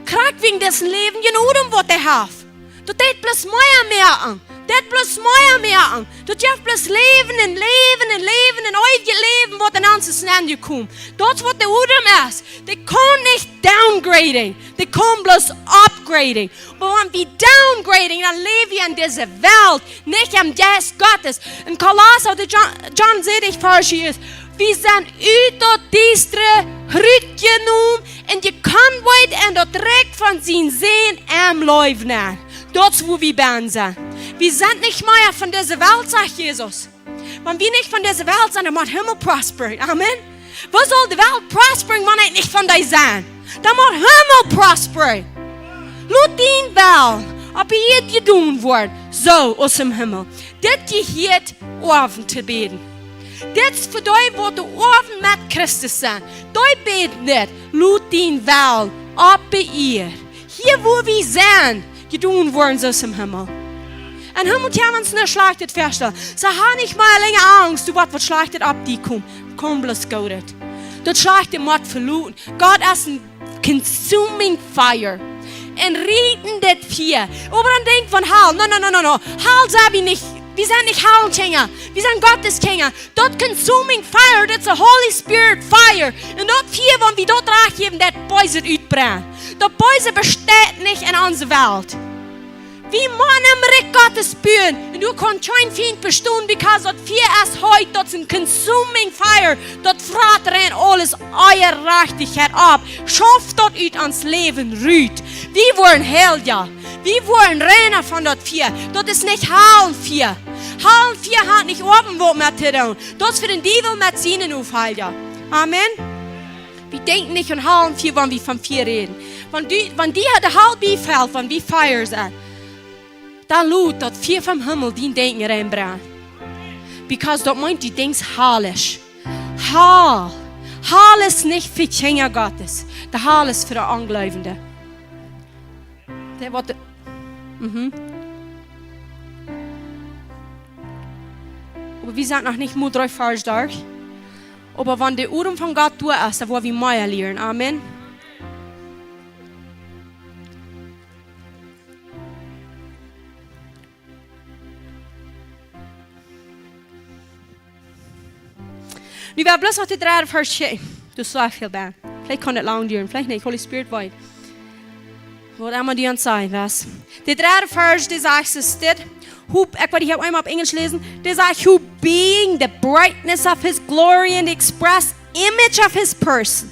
Krakjt wäajen disen Läwen, dän Odem waut hee haft. Daut deit bloos mea moaken. Deit bloos mea moaken. Daut jeft bloos Läwen un Läwen un Läwen un eewjet Läwen waut en ons es nenjekomen. Daut es waut de Odem es. Dee kaun nich downgrading. Dee kaun bloos upgrading. Oba wan wie downgrading, dan läw wie en dise Welt, nich em Jeist Gottes. En Kolossa, de John, John säd ekj, Varsch es, wie sent ut daut Diestre rutjenomen un jekauft worden en daut Rikj von sienen Sän em Läwen. Daut es wua wie bennen sent. Wie sent nich mea von dise Welt, sajcht Jesus. Wan wie nich von dise Welt sent, dan mott Himmel prosperen. Amen. Woo saul de Welt prosperen, wan ekj nich von dee sie? Dan mott Himmel prosperen. Lot dien Wellen opp Ieed jedonen woaren, soo aus em Himmel. Dit jehieet Oawen to bäden. Dit es fa dee, waut de Oawen met Christus sent. Dee bäden dit: Lot dien Wellen opp Ieed, hia wua wie sent, jedonen woaren soo aus em Himmel. En Himmel kjenn wie ons nuscht Schlajchtet väastalen. See haben nich mea lenja Angst, doa woat waut Schlajchtet opp die komen. Kaun bloos Goodet. Daut schlajchte mott veloten. Gott es een consuming fire. Een rietendet Fia. Oba dan denkj von Hal. No, no, no, no, no. Hal sent wie nich. Wie sent nich Hal Kjinja. Wie sent Gottes Kjinja. Daut consuming fire, daut es de Holy Spirit fire. Un daut Fia, wan wie daut rajcht jäwen, daut Beeset utbrennt. Daut Beese besteit nich en onse Welt. Wie motten em Rikj Gottes buen. Un du kaust kjeen Fient bestonen, because daut Fia es heet, daut es een consuming fire. Daut frat rein aules Onjerajchtichkjeit opp. Schauft daut ut ons Läwen rut. Wie woaren Heilja. Wie woaren reina von daut Fia. Daut es nich Hal Fia. Hal Fia haft nich oben waut met to doonen. Daut es fa dän Diewel met siene Nofolja. Amen. Wie denkjen nich aun Hal Fia, wan wie von Fia räden. Wan du, wan die de Hal biefelt, wan wie Fia sent, dan lot daut Fia vom Himmel dien Denkjen reinbrennen. Because daut meent, du denkjst halisch. Hal. Hal es nich fa Kjinja Gottes. De Hal es fa de Onjleewende. Dee waut, mhm. Oba wie sent noch nich mol dree Varsch derch. Oba wan de Odem von Gott doa es, dan woa wie mea lieren. Amen. Nu woa wie bloos noch de dredde Varsch kjikjen. Du sajchst väl bie. Veleicht kaun daut lang dieren, veleicht nich. Holy Spirit weet. Waut emma du aun sajchst, waut. De dredde Varsch, dee sajcht es dit. Who, ekj woa hia eemol opp Enjlisch läsen. Dee sajcht, "Who being the brightness of his glory and the express image of his person."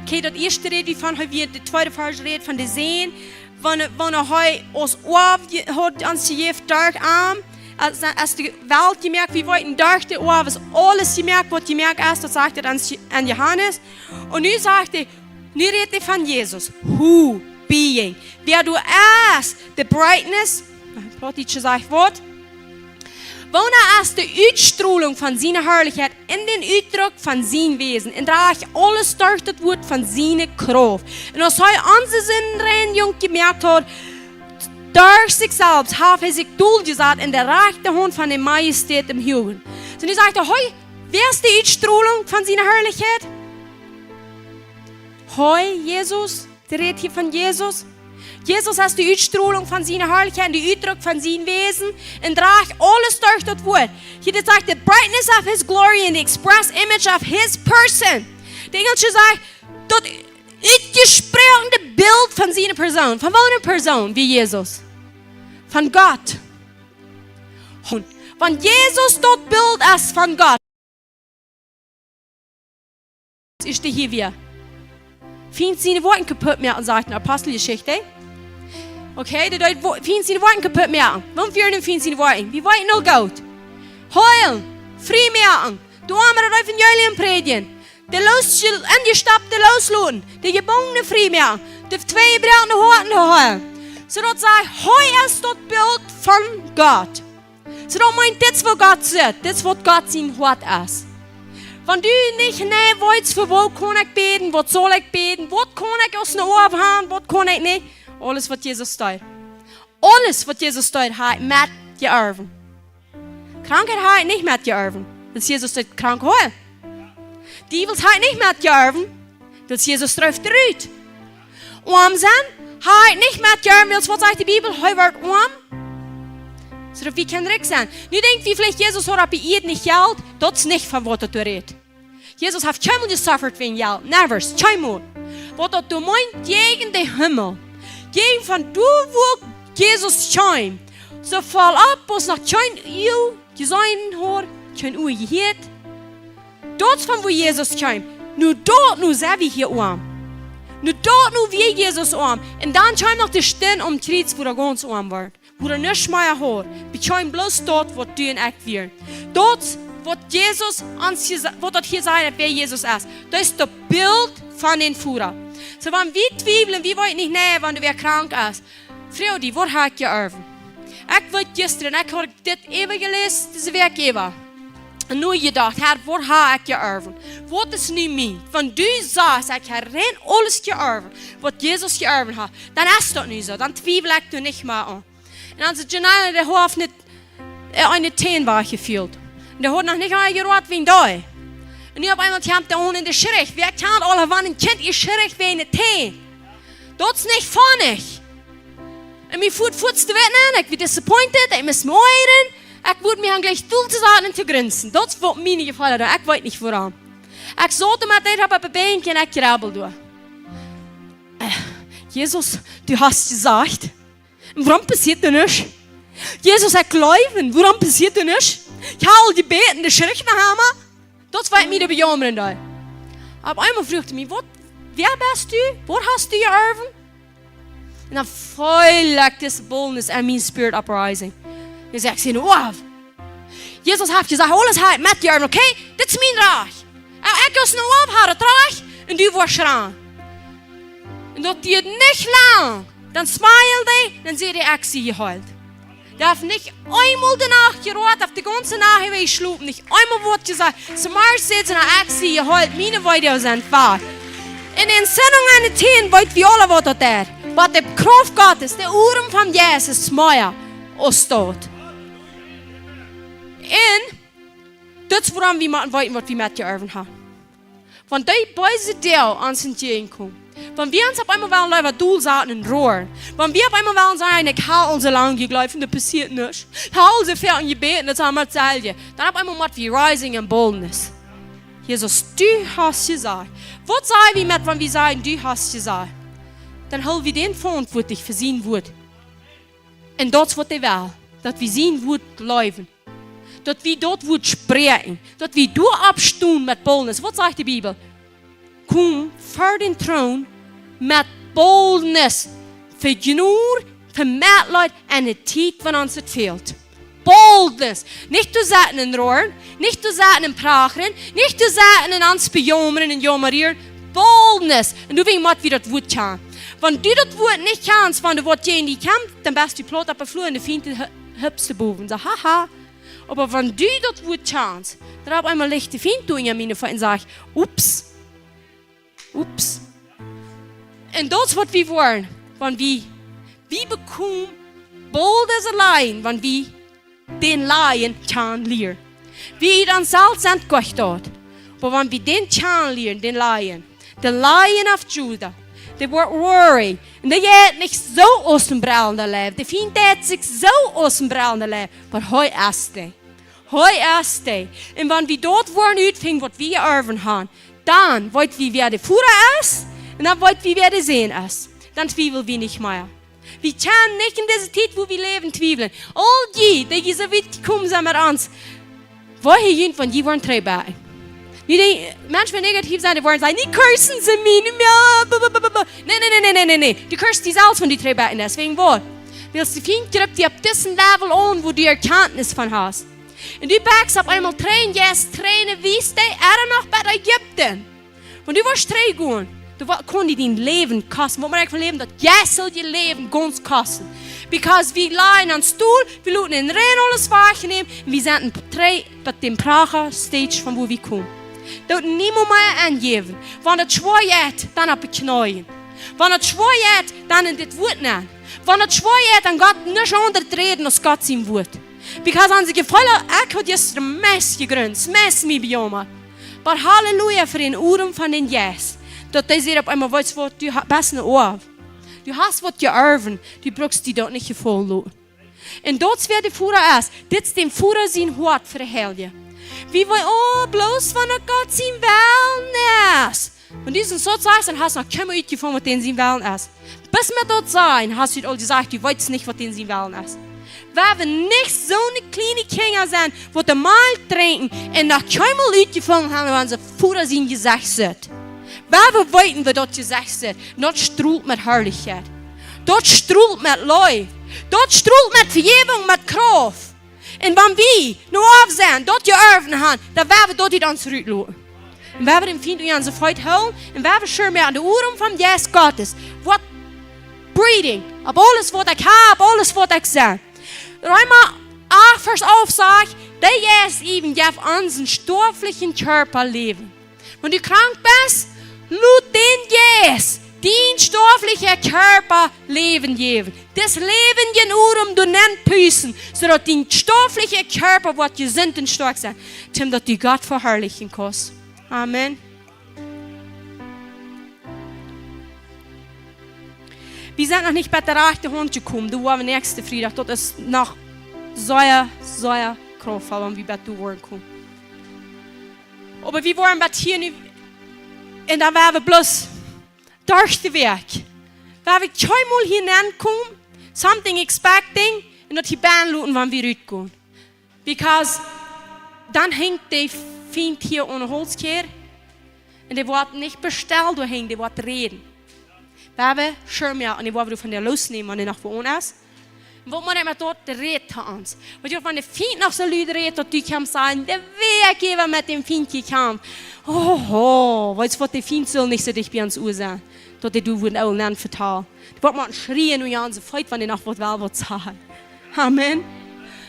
Okay, daut ieeschte rät wie von, hee wia, de tweede Varsch rät von de Sän, wan, wan hee ons Oaw je-, haud ons jejäft derch am, aus, aus de Welt jemoakt, wie weeten, derch de Oaw es aules jemoakt, waut jemoakt es, daut sajcht et aun, aun Johanes. Un nu sajcht hee, nu rät hee von Jesus. Who being. Wäa du es, the brightness, Plautdietsch sajcht waut? Woona es de Utstrolunk von siene Harlichkjeit un dän Utdruck von sien Wäsen un drajcht aules derch daut Wuat von siene Krauft. Un aus hee onse Sindenreinjunk jemoakt haud, derch sikj selfst haft hee sikj doljesat aun de rajchte Haunt von de Majestät em Hoagen. Soo, nu sajcht hee, hee, wäa es de Utstrolunk von siene Harlichkjeit? Hee, Jesus. Dee rät hia von Jesus. Jesus es de Utstrolunk von siene Harlichkjeit un de Utdruck von sien Wäsen. Un drajcht aules derch daut Wuat. Hia, dit sajcht, the brightness of his glory and the express image of his person. De Enjlische sajcht, daut utjesproakene Bilt von siene Persoon. Von woone Persoon? Woo Jesus? Von Gott. Un wan Jesus daut Bilt es von Gott, es dee hia wia. Fient siene Woakjen kaputt moaken, sajcht de Aposteljeschicht. Okay, dee deed Wo-, Fient siene Woakjen kaputt moaken. Waut wia nu Fient siene Woakjen? Wie weeten aul goot. Heilen, frie moaken, de Oame daut Evangelium prädjen, de loosje-, enjestoppte loosloten, de Jebungne frie moaken, de twee jebroakne Hoaten heelen. Soo daut sajcht, hee es daut Bilt von Gott. Soo daut meent, dit es waut Gott sajcht, dit es waut Gott sien Hoat es. Wan du nich, nä, weetst, fa waut kaun ekj bäden, waut saul ekj bäden, waut kaun ekj aus ne Oaw han, waut kaun ekj nich, aules waut Jesus deed. Aules waut Jesus deed, haft hee metjeorwen. Krankheit haft hee nich metjeorwen, wiels Jesus deed krank heelen. Diewels haft hee nich metjeorwen, wiels Jesus dreef dee rut. Oam sennen, haft hee nich metjeorwen, wiels waut sajcht de Bibel, hee wort oam, soo daut wie kjennen rikj sennen. Nu denkj wie veleicht, Jesus haud opp de Ieed nich Jelt, daut es nich von waut daut doa rät. Jesus haft kjeenmol jesuffert wäajen Jelt, never, kjeenmol. Waut daut doa meent, jäajen dän Himmel, jäajen von doa wua Jesus kjeem, soo foll opp, aus noch kjeen Uag jeseenen haud, kjeen Ua jehieet. Daut es von wua Jesus kjeem. Nu daut, nu sent wie hia oam. Nu daut, nu wia Jesus oam. Un dan kjeem noch de Stund aum Kjriez, wua hee gaunz oam wort. Wua hee nuscht mea haud. Bekjeem bloos daut, waut du un ekj wieren. Daut, waut Jesus ons hia sa-, waut daut hia sajcht, wäa Jesus es. Daut es daut Bilt von dän Voda. Soo, wan wie twiewlen, wie weeten nich, nä, wan wäa krank es. Froag die, waut hab ekj jeorwen? Ekj weet jistren, ekj haud dit äwa jeläst, dise Wäakj äwa. Un nu jedocht, Herr, waut hab ekj jeorwen? Waut es nu mien? Wan du sajchst, ekj hab rein aules jeorwen, waut Jesus jeorwen haft, dan es daut nu soo, dan twiewel ekj doa nich mea aun. Un onse Janelle, dee haft nich, äh, eene Täne wajchjefält. Un dee haud noch nich aunjeroat wäajen dee. Nu opp eemol kjemt dee aun un dee schricht. Wäa kjant aul, wan een Kjint schricht wäajen de Täne? Daut es nich funny. Un mie foot fuaz de Welt nenn, ekj wia disappointed, ekj must mie oajren, ekj wudd mie aun jlikj doll to saten un to grinsen. Daut es waut mie jefelt, ekj weet nich wuarom. Ekj saut doa met dee opp de Benkj un ekj jrebbeld doa. Äh, Jesus, du hast jesajcht. Wuarom passieet doa nuscht? Jesus, ekj jleew, wuarom passieet doa nuscht? Ekj hab aul jebät, dee schricht noch emma. Daut wia mie de Bejamrunk doa. Opp eemol fruach hee mie: "Waut, wäa best du? Waut hast du jeorwen?" Un dan feeld ekj dise boldness en mien spirit uprising. Ekj säd: "Ekj sie een Oaw. Jesus haft jesajcht, aules hab ekj metjeorwen, okay? Dit es mien Rajcht. Ekj, ekj sie een Oaw, hab daut Rajcht, un du woascht schraun." Un daut dieed nich lang. Dan smiled hee, dan säd hee: "Ekj sie jeheelt." Dee haft nich eemol de Nacht jeroat, haft de gaunze Nacht äwa jeschlopen, nich eemol Wuat jesajcht. Zemorjes säd hee: "Na, ekj sie jeheelt, miene Wee sent wajch." Eene Entzündung aun de Täne, weet wie aule waut daut es. Oba de Krauft Gottes, de Odem von Jesus, es mea aus daut. Un daut es wuarom wie motten weeten, waut wie metjeorwen haben. Wan dee beese Doag ons entjäajenkomen, wan wie ons opp eemol wellen leewa doll saten un roaren, wan wie opp eemol wellen sajen: "Ekj hab aul soo lang jejleeft un doa passieet nuscht. Ekj hab aul soo väl jebät un daut es aulemol daut selwje." Dan opp eemol mott wie rising in boldness. Jesus, du hast jesajcht. Waut saj wie met, wan wie sajen: "Du hast jesajcht"? Dan hool wie dän veauntwuatlich fa sien Wuat. Un daut es waut hee well, daut wie sien Wuat jleewen, daut wie daut Wuat spräakjen, daut wie doa oppstonen met boldness. Waut sajcht de Bibel? Kom ver dän Troon met boldness, fa Jnod, fa Metleet en de Tiet wan ons daut fält. Boldness. Nich to saten un roaren, nich to saten un prachren, nich to saten un ons bejamren un jaumren. Boldness. Un du, wie motten daut Wuat kjanen. Wan du daut Wuat nich kjanst, wan doa waut jäajen die kjemt, dan best du plaut opp de Flua un de Fient hu-, hupst bowen. Saj: "Haha." Oba wan du daut Wuat kjanst, dan opp eemol licht de Fient doa unja miene Feet un sajcht: "Ups. Ups." Un daut es waut wie woaren, wan wie, wie bekomen boldness auleen, wan wie dän Lion kjanen lieren. Wie dan selfst sent goot doa. Oba wan wie dän kjanen lieren, dän Lion, the Lion of Judah, dee woat roaring. Un dee jeit nich soo aus een brellenda Leew. De Fient jeit sikj soo aus een brellenda Leew. Oba hee es dee. Hee es dee. Un wan wie daut woaren utfinjen, waut wie jeorwen haben, dan weet wie, wäa de Voda es, un dan weet wie, wäa de Sän es. Dan twiewel wie nich mea. Wie kjennen nich en dise Tiet, wua wie läwen, twiewlen. Aul dee, dee soo wiet jekomen sent met ons, woo hee junt, wan jie woaren trigjbakjen. Nu, dee Menschen, waut negativ sent, dee woaren sajen: "Nä, cursen see mie, nä, bla, bla, bla, bla." Nä, nä, nä, nä. Du cursest die selfst, wan du trigjbakjen deist. Wäajen waut? Wiels de Fient jript die opp disen Level aun, wua du Erkjantnis von hast. Un du bakjst opp eemol Tränen, jeist Tränen, wiest dee, ea noch bie Ägipten. Wan du woascht trigjgonen, du wa-, kaust die dien Läwen kosten. Waut mott ekj fa Läwen, daut jeistelje Läwen gaunz kosten. Because wie lajen aum Stool, wie loten dän Räajen aules wajchnämen, un wie sent een Porträt, daut dän Pracha stage von wua wie komen. Daut niemols mea aunjäwen. Wan daut schwoa jeit, dan opp de Kjneeen. Wan daut schwoa jeit, dan en dit Wuat nenn. Wan daut schwoa jeit, dan Gott nuscht aundret räden aus Gott sien Wuat. Because onse Jefeelen, ekj haud jistren meist jegrunzt, meist mie bejammat. Oba Halleluja fa dän Odem von dän Jeist. Daut dee sajcht opp eemol: "Weetst waut, du ha-, best een Oaw. Du hast waut jeorwen, du brukst die daut nich jefaulen loten." Un daut es wäa de Voda es. Dit es dän Voda sien Hoat fa de Heilje. Wie woaren, oh, bloos wan daut Gott sien Wellen es. Wan du soont sajchst, dan hast du noch kjeenmol utjefungen, waut dän sien Wellen es. Best met daut sajen, hast du aul jesajcht, du weetst nich, waut dän sien Wellen es. Wie woaren nich soone kjliene Kjinja sennen, waut de Malkj drinkjen un noch kjeenmol utjefungen haben, wan see ver sienen Jesecht sent. Wie woaren weeten, woo daut Jesecht sitt. Daut strolt met Harlichkjeit. Daut strolt met Leew. Daut strolt met Vejäwunk, met Krauft. Un wan wie nu aufsennen, daut jeorwen haben, dan woa wie daut ut ons rutloten. Un woa wie dän Fient unja onse Feet hoolen, un woa wie sure moaken, de Odem vom Jeist Gottes woat breathing opp aules, waut ekj hab, opp aules, waut ekj sie. Reema acht Varsch alf sajcht: "De Jeist äwent jeft onsen stoaflichen Kjarpa Läwen." Wan du krank best, lot dän Jeist dien stoaflichen Kjarpa Läwen jäwen. Dis läwendjen Odem doa nenn pusten, soo daut dien stoaflicha Kjarpa woat jesunt un stoakj sennen, toom daut du Gott veharlichen kaust. Amen. Wie sent noch nich bie de rajchte Haunt jekomen. Doa woa wie näakjsten Friedach. Daut es noch sea, sea krauftvoll, wan wie bie doa woaren komen. Oba wie woaren bie hia nu, un dan woa wie bloos derch de Wäakj. Woa wie kjeenmol hia nenkomen, something expecting, un daut hia benne loten, wan wie rutgonen. Because dan henjt de Fient hia aun de Holtkjäd. Un dee woat nich bestalt doahan, dee woat räden. Woa wie Schirm, jo, un dee woa wie von dee loosnämen, wan dee noch woa aun es. Waut mott ekj met daut, dee rät to ons? Weetst du, wan de Fient noch soo lud rät, daut du kaust sajen, dee Wäakj äwa met däm Fient jekjamft. Oho, weetst du waut, de Fient saul nich soo dicht bie ons Ua sennen. Daut dee du wudden aul nen vetalen. Dee woat mau schrieen un jo, onse Feet, wan dee noch waut well, waut sajen. Amen.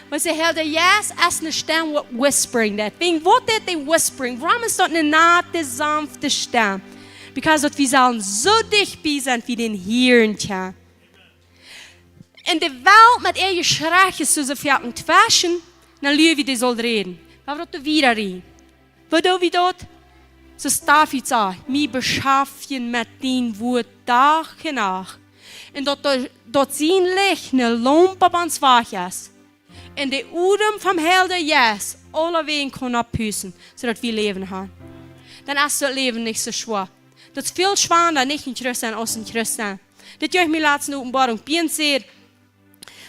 Weetst du, Heilja Jeist es eene Stemm, waut whispering deit. Wäajen waut deit dee whispering? Wuarom es daut eene nate, saunfte Stemm? Because daut wie sellen soo dicht bie sennen, wie dän hieren kjennen. Un de Welt met äa Jeschrei es soo, soo väl en tweschen, dan luren wie, dee saul räden. Oba waut doo wie doa räden? Waut doo wie doa? Soo aus David sajcht, mie beschaftjen met dien Wuat Dach un Nacht. Un daut, daut, daut sien Licht eene Laump opp ons Wajch es. Un de Odem vom Heiljen Jeist aulewäajen kaun oppusten, soo daut wie Läwen haben. Dan es daut Läwen nich soo schwoa. Daut es väl schwanda, nich een Christ sennen aus een Christ sennen. Dit jeft mie latst eene Openboarunk. Bie ons säd,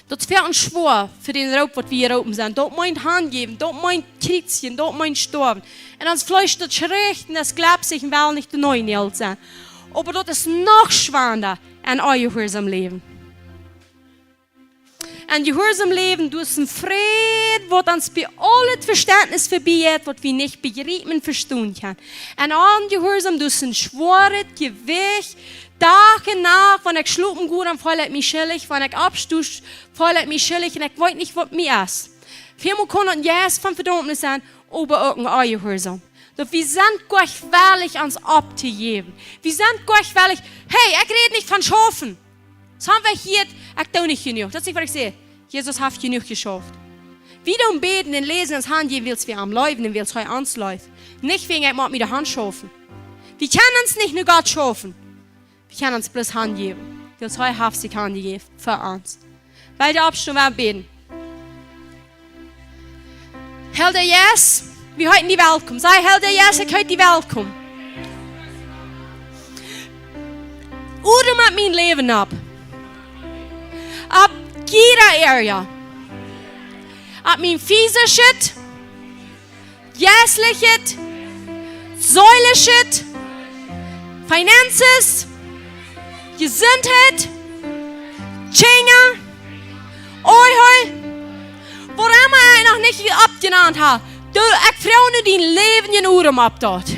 daut es väl schwoa fa dän Roop, waut wie jeroopen sent. Daut meent hanjäwen, daut meent kjriezjen, daut meent stoawen. Un ons Fleesch, daut schricht un daut glapst sikj un well nich doa nenäajelt sennen. Oba daut es noch schwanda en onjehuarsom Läwen. En jehuarsom Läwen, daut es een Fräd, waut ons bie aul daut Vestentnis vebie jeit, waut wie nich bejriepen un vestonen kjennen. En onjehuarsom, daut es een schwoaret Jewicht. Dach un Nacht, wan ekj schlopen go, dan feel ekj mie schuldich. Wan ekj oppsto, feel ekj mie schuldich un ekj weet nich, waut mie es. Väl mol kaun daut een Jeist von Vedaumnis sennen, oba uk een Onjehuarsom. Daut wie sent goanich wellich ons opptojäwen. Wie sent goanich wellich, hey, ekj räd nich von schaufen. Soo haben wie hia, ekj doo nich jenuach. Daut es nich waut ekj saj. Jesus haft jenuach jeschauft. Wie doonen bäden un läsen ons han, wiels wie am leewen un wiels hee ons leeft. Nich wäajen ekj mott mie de Haunt schaufen. Wie kjennen ons nich no Gott schaufen. Wie kjennen ons bloos hanjäwen. Wiels hee haft sikj hanjejäft fa ons. Well wie oppstonen, wie bäden. Heilja Jeist, wie heeten die welkom. Saj, Heilja Jeist, ekj heet die welkom. Odem opp mien Läwen opp. Opp jieda Area. Opp mien fisischet, jeistlichet, seelischet, finances, Jesuntheit, Kjinja, Ehe, waut emma ekj noch nich oppjenant hab. Doo, ekj froag nu dien läwendjen Odem opp daut.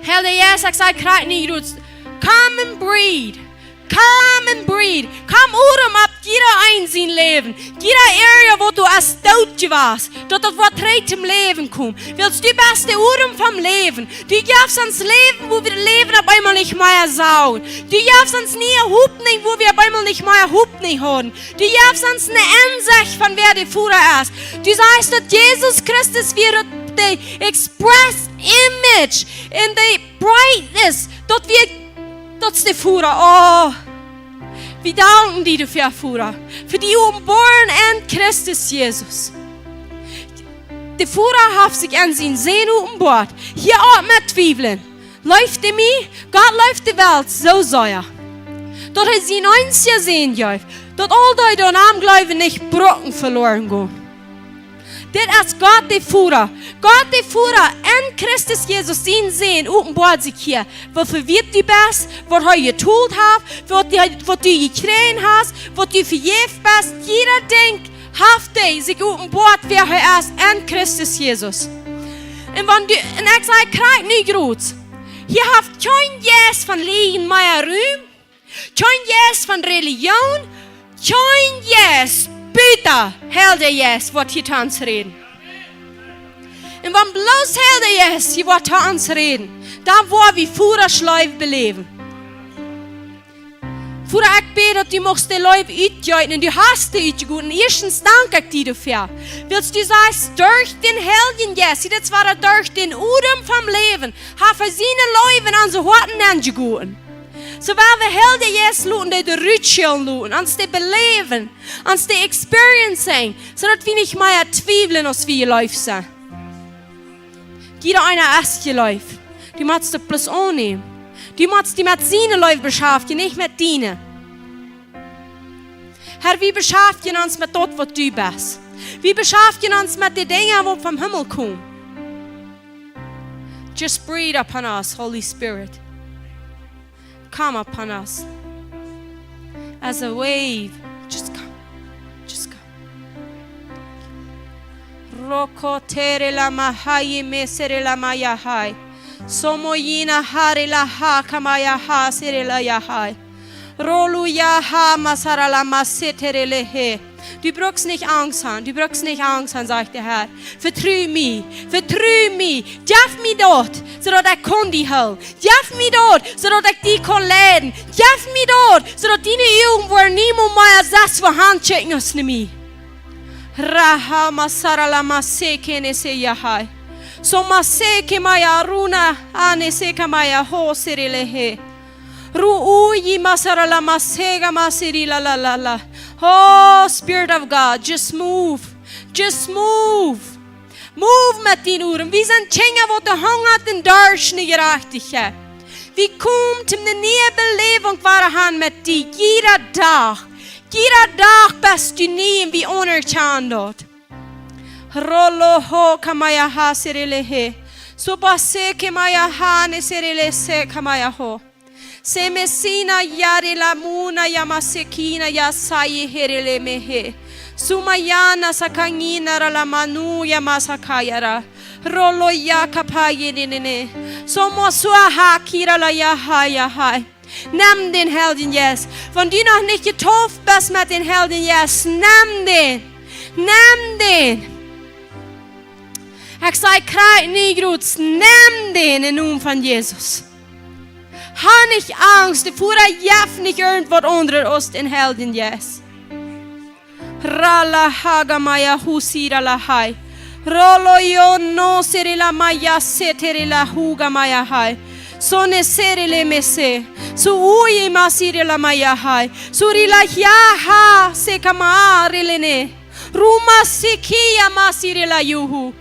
Heilja Jeist, ekj saj, krakjt nu rut. Come and breathe. Come and breathe. Komm, Odem opp jieda een sien Läwen. Jieda Area, waut du aus doot jewast, daut daut woat trigj toom Läwen komen. Wiels du best de Odem vom Läwen. Du jefst ons Läwen, wua wie daut Läwen opp eemol nich mea sagen. Du jefst ons niee Hopninj, wua wie opp eemol nich mea Hopninj hauden. Du jefst ons eene Ensecht von wäa de Voda es. Du sajchst, daut Jesus Christus wia daut de express image un de brightness, daut wia, daut es de Voda. Oh, wie danken die doafäa, Voda, fa dee Openboarunk en Christus Jesus. De Voda haft sikj en sienen Sän openboat. Hia opp met Twiewlen. Leeft hee mie? Gott leeft de Welt soo sea, daut hee sienen eensjen Sän jeef, daut aul dee, dee aun am jleewen, nich brucken veloren gonen. Dit es Gott de Voda. Gott de Voda en Christus Jesus, sienen Sän, openboat sikj hia. Woo vewieet du best, waut hee jetolt haft, waut du, waut du jekjräajen hast, waut du vejäft best, jieda Dinkj haft hee sikj openboat, wäa hee es en Christus Jesus. Un wan du, un ekj saj, krakjt nu rut. Hia haft kjeen Jeist von Liejen mea Rum, kjeen Jeist von Relijoon, kjeen Jeist buta Heilja Jeist woat hia to ons räden. Un wan bloos Heilja Jeist hia woat to ons räden, dan woa wie Vodasch Leew beläwen. Voda, ekj bäd, daut du muchst de Leew utjeeten un du hast dee utjegoten. Ieeschtens dank ekj die doafäa. Wiels du sajchst, derch dän Heiljen Jeist, see, daut wia derch dän Odem vom Läwen, haft hee siene Leew en onse Hoaten enjegoten. Soo well wie Heilja Jeist loten, dee de Rut schellen loten, ons dee beläwen, ons dee experiencen, soo daut wie nich mea twiewlen, aus wie jeleeft sent. Jieda eena es jeleeft. Du motst daut bloos aunnämen. Du motst die met siene Leew beschaftjen, nich met diene. Herr, wie beschaftjen ons met daut, waut du best. Wie beschaftjen ons met de Dinja, waut vom Himmel komen. Just breathe upon us, Holy Spirit. Come upon us as a wave. Just come. Just come. Rokotere la mahaye mesere la mayahai. Somoyina hare la ha kamaya ha sere la yahai. Rolu yaha masara la masetere le he. Du brukst nich Angst han, du brukst nich Angst han, sajcht de Herr. Vetru mie, vetru mie, jeff mie daut, soo daut ekj kaun die hoolen. Jeff mie daut, soo daut ekj die kaun leiden. Jeff mie daut, soo daut diene Uagen woaren niemols mea sest wua han kjikjen aus no mie. Raha masara la maseke ne se yahai. So maseke maya runa ane se kamaya ho sere le he. Ru uyi masara la masega masiri la la la la. Oh, Spirit of God, just move. Just move. Move met dien Odem. Wie sent Kjinja, waut hungat un darscht no Jerajchtichkjeit. Wie komen to eene niee Beläwunk wada han met die. Jieda Dach. Jieda Dach best du nie un wie aunerkjanen daut. Rolo ho kamaya ha sere le he. So base kamaya ha ne sere le se kamaya ho. Se mesina yare la muna ya masekina ya saye here le mehe. Sumayana sakangina ra la manu ya masakayara. Rolo ya kapaye ne ne ne. Somo sua ha kira la ya ha ya hai. Nemm dän Heiljen Jeist. Wan du noch nich jedeept best met dän Heiljen Jeist, nemm dän. Nemm dän. Ekj saj, kjrie nich Gruts, nemm dän em Nomen von Jesus. Ha nich Angst, de Voda jeft nich irjent waut aundret aus dän Heiljen Jeist. Rala haga maya husira la hai. Rolo yo no siri la maya setiri la huga maya hai. Sone siri le mese. Su uye masiri la maya hai. Suri la ya ha se kama rilene. Ruma sikia masiri la yuhu.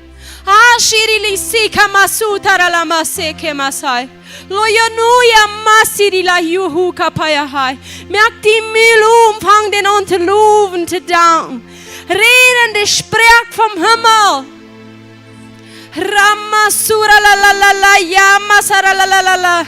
Ashiri li sika masutara la maseke masai. Loyonuya masiri la yuhu kapaya hai. Moak die Mul, fang dän aun to lowen, to danken. Räd de Sproak vom Himmel. Ramasura la la la la, ya masara la la la la.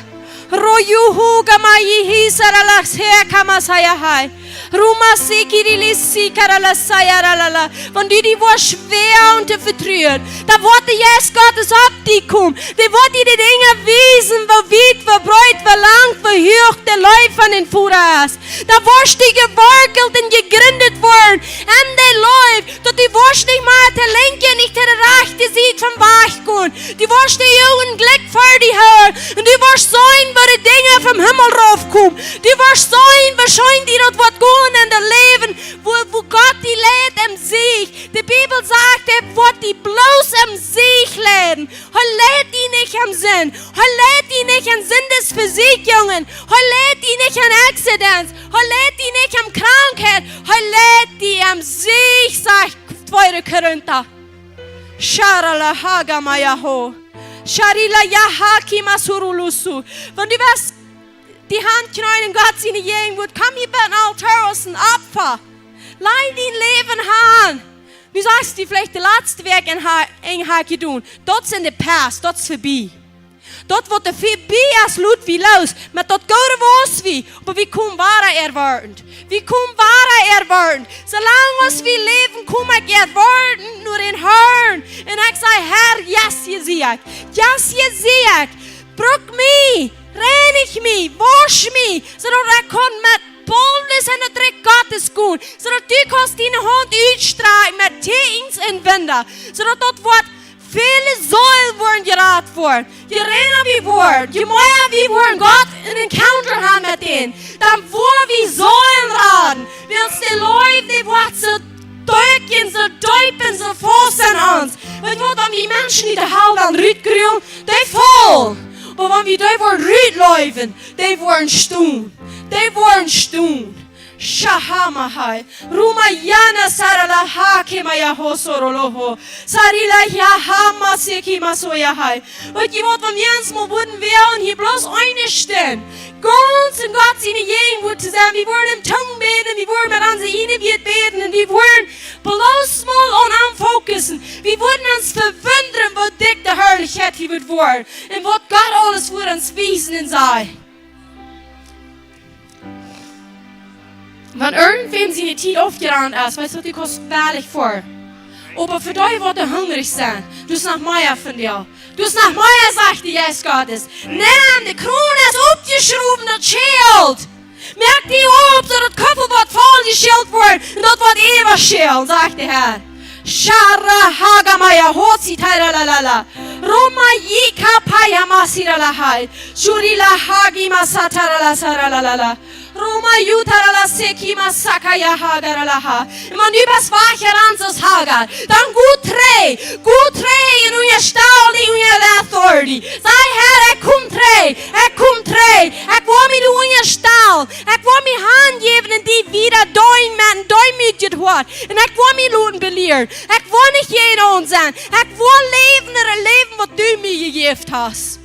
Royuhu kama yihi sara la se kama saya hai. Ruma sikiri li sikara la saya ra la la. Wan du die woascht schwoa aun to vetruen, dan woat de Jeist Gottes opp die komen. Dee woat die de Dinja wiesen, woo wiet, woo breet, woo lang, woo huach de Leew von dän Voda es. Dan woascht du jeworkelt un jejrindt woaren en de Leew, daut du woascht nich mea to de linkje, nich to de rajchte Sied vom Wajch gonen. Du woascht de Uagen jlikj ver die hoolen un du woascht seenen, woo de Dinja vom Himmel raufkomen. Du woascht seenen, woo scheen die daut woat gonen en daut Läwen, woo, woo Gott die leit em Sieg. De Bibel sajcht, hee woat die bloos em Sieg leiden. Hee leit die nich em Sind. Hee leit die nich en Sindes Vesieekjungen. Hee leit die nich en Accidents. Hee leit die nich en Krankheit. Hee leit die em Sieg, sajcht tweede Korinta. Sharala haga mayaho. Sharila yahaki masurulusu. Wan du woascht die Haunt kjrieen en Gott siene Jäajenwoat, komm hia bie dän Altoa aus een Opfa. Laj dien Läwen han. Nu sajchst du veleicht, de latste Wäakj en ha-, en ha ekj jedonen. Daut es in de past, daut es verbie. Daut waut de verbie es, lot wie loos. Met daut goode woascht wie, oba wie komen wada erwoaten. Wie komen wada erwoaten. Soo lang aus wie läwen, kom ekj erwoaten no dän Herrn. Un ekj saj, Herr, yes, hia sie ekj. Yes, hia sie ekj. Bruk mie, reinich mie, wosch mie, soo daut ekj kaun met boldness en daut Rikj Gottes gonen, soo daut du kaust diene Haunt utstrakjen met Tieekjens un Wunda, soo daut daut woat väle Seelen woaren jerat woaren. Je reina wie woaren, je mea wie woaren Gott een Encounter haben met dän, dan woa wie Seelen raden. Wiels de Leew, dee woat soo deep un soo deep un soo faust aun ons. Weetst waut, wan wie Menschen ut de Hal dan rutgrullen, dee faulen. Oba wan wie dee woaren rutleewen, dee woaren stonen. Dee woaren stonen. Shahamahai. Rumayana saralaha kemaya hosoroloho. Sarila yahama seki masoyahai. Weetst waut, wan wie ons mol wudden woaren hia bloos eene Stund gaunz en Gott siene Jäajenwuat to sennen. Wie woaren en Tungen bäden, wie woaren met onse ieejne Wieed bäden un wie woaren bloos mol aun am fokussen. Wie woaren ons vewundren, woo dikj de Harlichkjeit hia woat woaren un waut Gott aules fa ons wiesen un sajen. Wan irjentwäm siene Tiet aufjerant es, weetst waut, du kaust wellich fa. Oba fa dee, waut hungrich sent, du hast noch mea von die. Du hast noch mea, sajcht de Jeist Gottes. Näm, de Kron es oppjeschrowen, daut schält. Moak die opp, daut daut Kuffel woat volljeschält woaren un daut woat äwaschälen, sajcht de Herr. Shara hagamaya hosi taira la la la. Roma yika paya masira la hai. Shurila hagi masatara la sara la la la. Roma yutara la seki masaka ya hagara la ha. Un wan du best wajch jerant aus Hagar, dan go trigj, go trigj en unjastalen die unja de authority. Saj: Herr, ekj kom trigj, ekj kom trigj, ekj woa mie die unjastalen, ekj woa mie hanjäwen un die wada deenen met een deemootjet Hoat. Un ekj woa mie loten belieren. Ekj woa nich jäajen aun sennen. Ekj woa läwen, daut Läwen, waut du mie jejäft hast.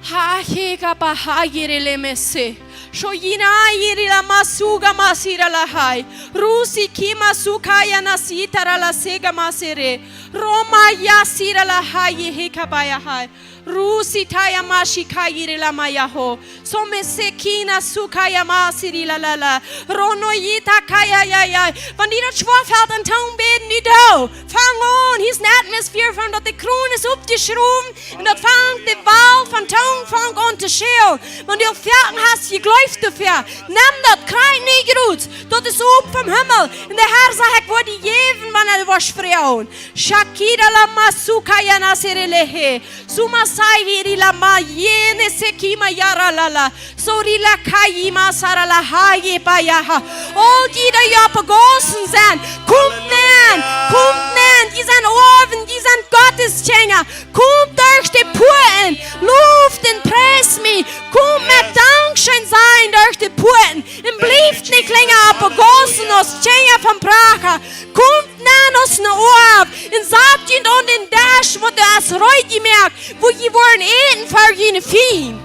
Ha heka pa ha yere le mese. Sho yina yere la masuga masira la hai. Rusi kima sukaya nasitara la sega masere. Roma yasira la hai heka pa ya hai. Rusi taya mashi kayiri la mayaho. So me sekina sukaya masiri la la la. Rono yita kaya ya ya. Wan die daut schwoa felt, en Tungen bäden, nu doo. Fang aun. Hia es eene Atmosphäre von daut de Kron es oppjeschrowen un daut fangt, de Wal von Tungen fangt aun to schälen. Wan du aul foaken hast jejleeft doafäa, näm daut, kjrie nich rut. Daut es opp vom Himmel. Un de Herr sajcht: Ekj woa die jäwen, wan du woascht froagen. Shakira la masuka ya nasere lehe. Suma sai hiri la ma yene sekima yara la la. Sori la kayi masara la haye bayaha. Aul dee, dee opp de Gaussen sent, komt nenn, komt nenn. Jie sent Oawen, jie sent Gottes Kjinja. Komt derch de Puaten, loft un priest mie. Komt met Dankscheen sajen derch de Puaten. Un blieft nich lenja opp de Gaussen aus Kjinja von Pracha. Komt nenn aus een Oaw un sat junt aun dän Desch, waut es reed jemoakt, wua jie woaren äten fa june Fiend.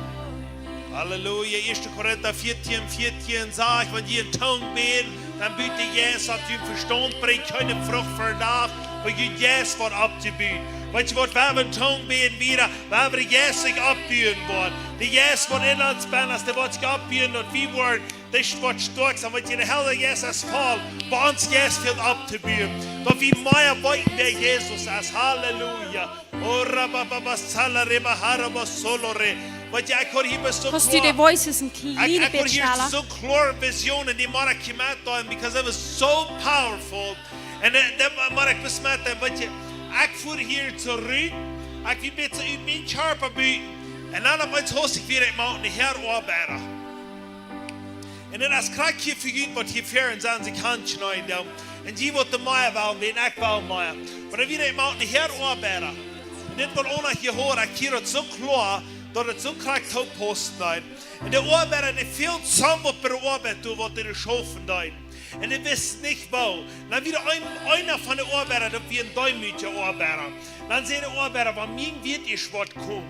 Halleluja. Ieeschte Korinta vieetieen, vieetieen sajcht: Wan jie en Tungen bäden, dan but de Jeist opp. Jun Vestaunt brinjt kjeene Frucht vondoag, oba jun Jeist woat oppjebut. Weetst du waut, wan wie en Tungen bäden, wada, wan wie jeistlich oppbuen woaren, de Jeist woat en ons bennen, dee woat sikj oppbuen, daut wie woaren, dee woat stoakj sennen, wiels de Heilje Jeist es voll, oba ons Jeist fält opptobuen. Daut wie mea weeten, wäa Jesus es. Halleluja. Oh, rabababa, salareba, haraba, solore. Weetst du, ekj haud hia bloos soo kloa, ekj, ekj haud hia soo kloa Visionen, dee mott ekj met deelen, because it was so powerful. Un, eh, dan mott ekj bloos met deelen, weetst du, ekj fua hia soo rut, ekj wia een bät ut mien Kjarpa buten. Un dan opp eemol haud ekj wada, ekj mott no Herr oabeiden. Un dan es krakjt hia fa junt, waut hia ver sent, sikj hanjneien doonen. Un jie waut doa mea wellen, wäa ekj well mea. Oba dan wia ekj mol de Herr oabeiden. Un dit woat uk noch jehuat, ekj hia daut soo kloa, daut et soo krakjt toopaussen deed. Un de Oabeida, dee fält soo waut bie de Oabeit doa, waut dee schaufen deeden. Un dee wisten nich woo. Dan wia een, eena von de Oabeida, daut wia een deemootja Oabeida. Dan säd de Oabeida: Wan mien Wieet es waut kjemt,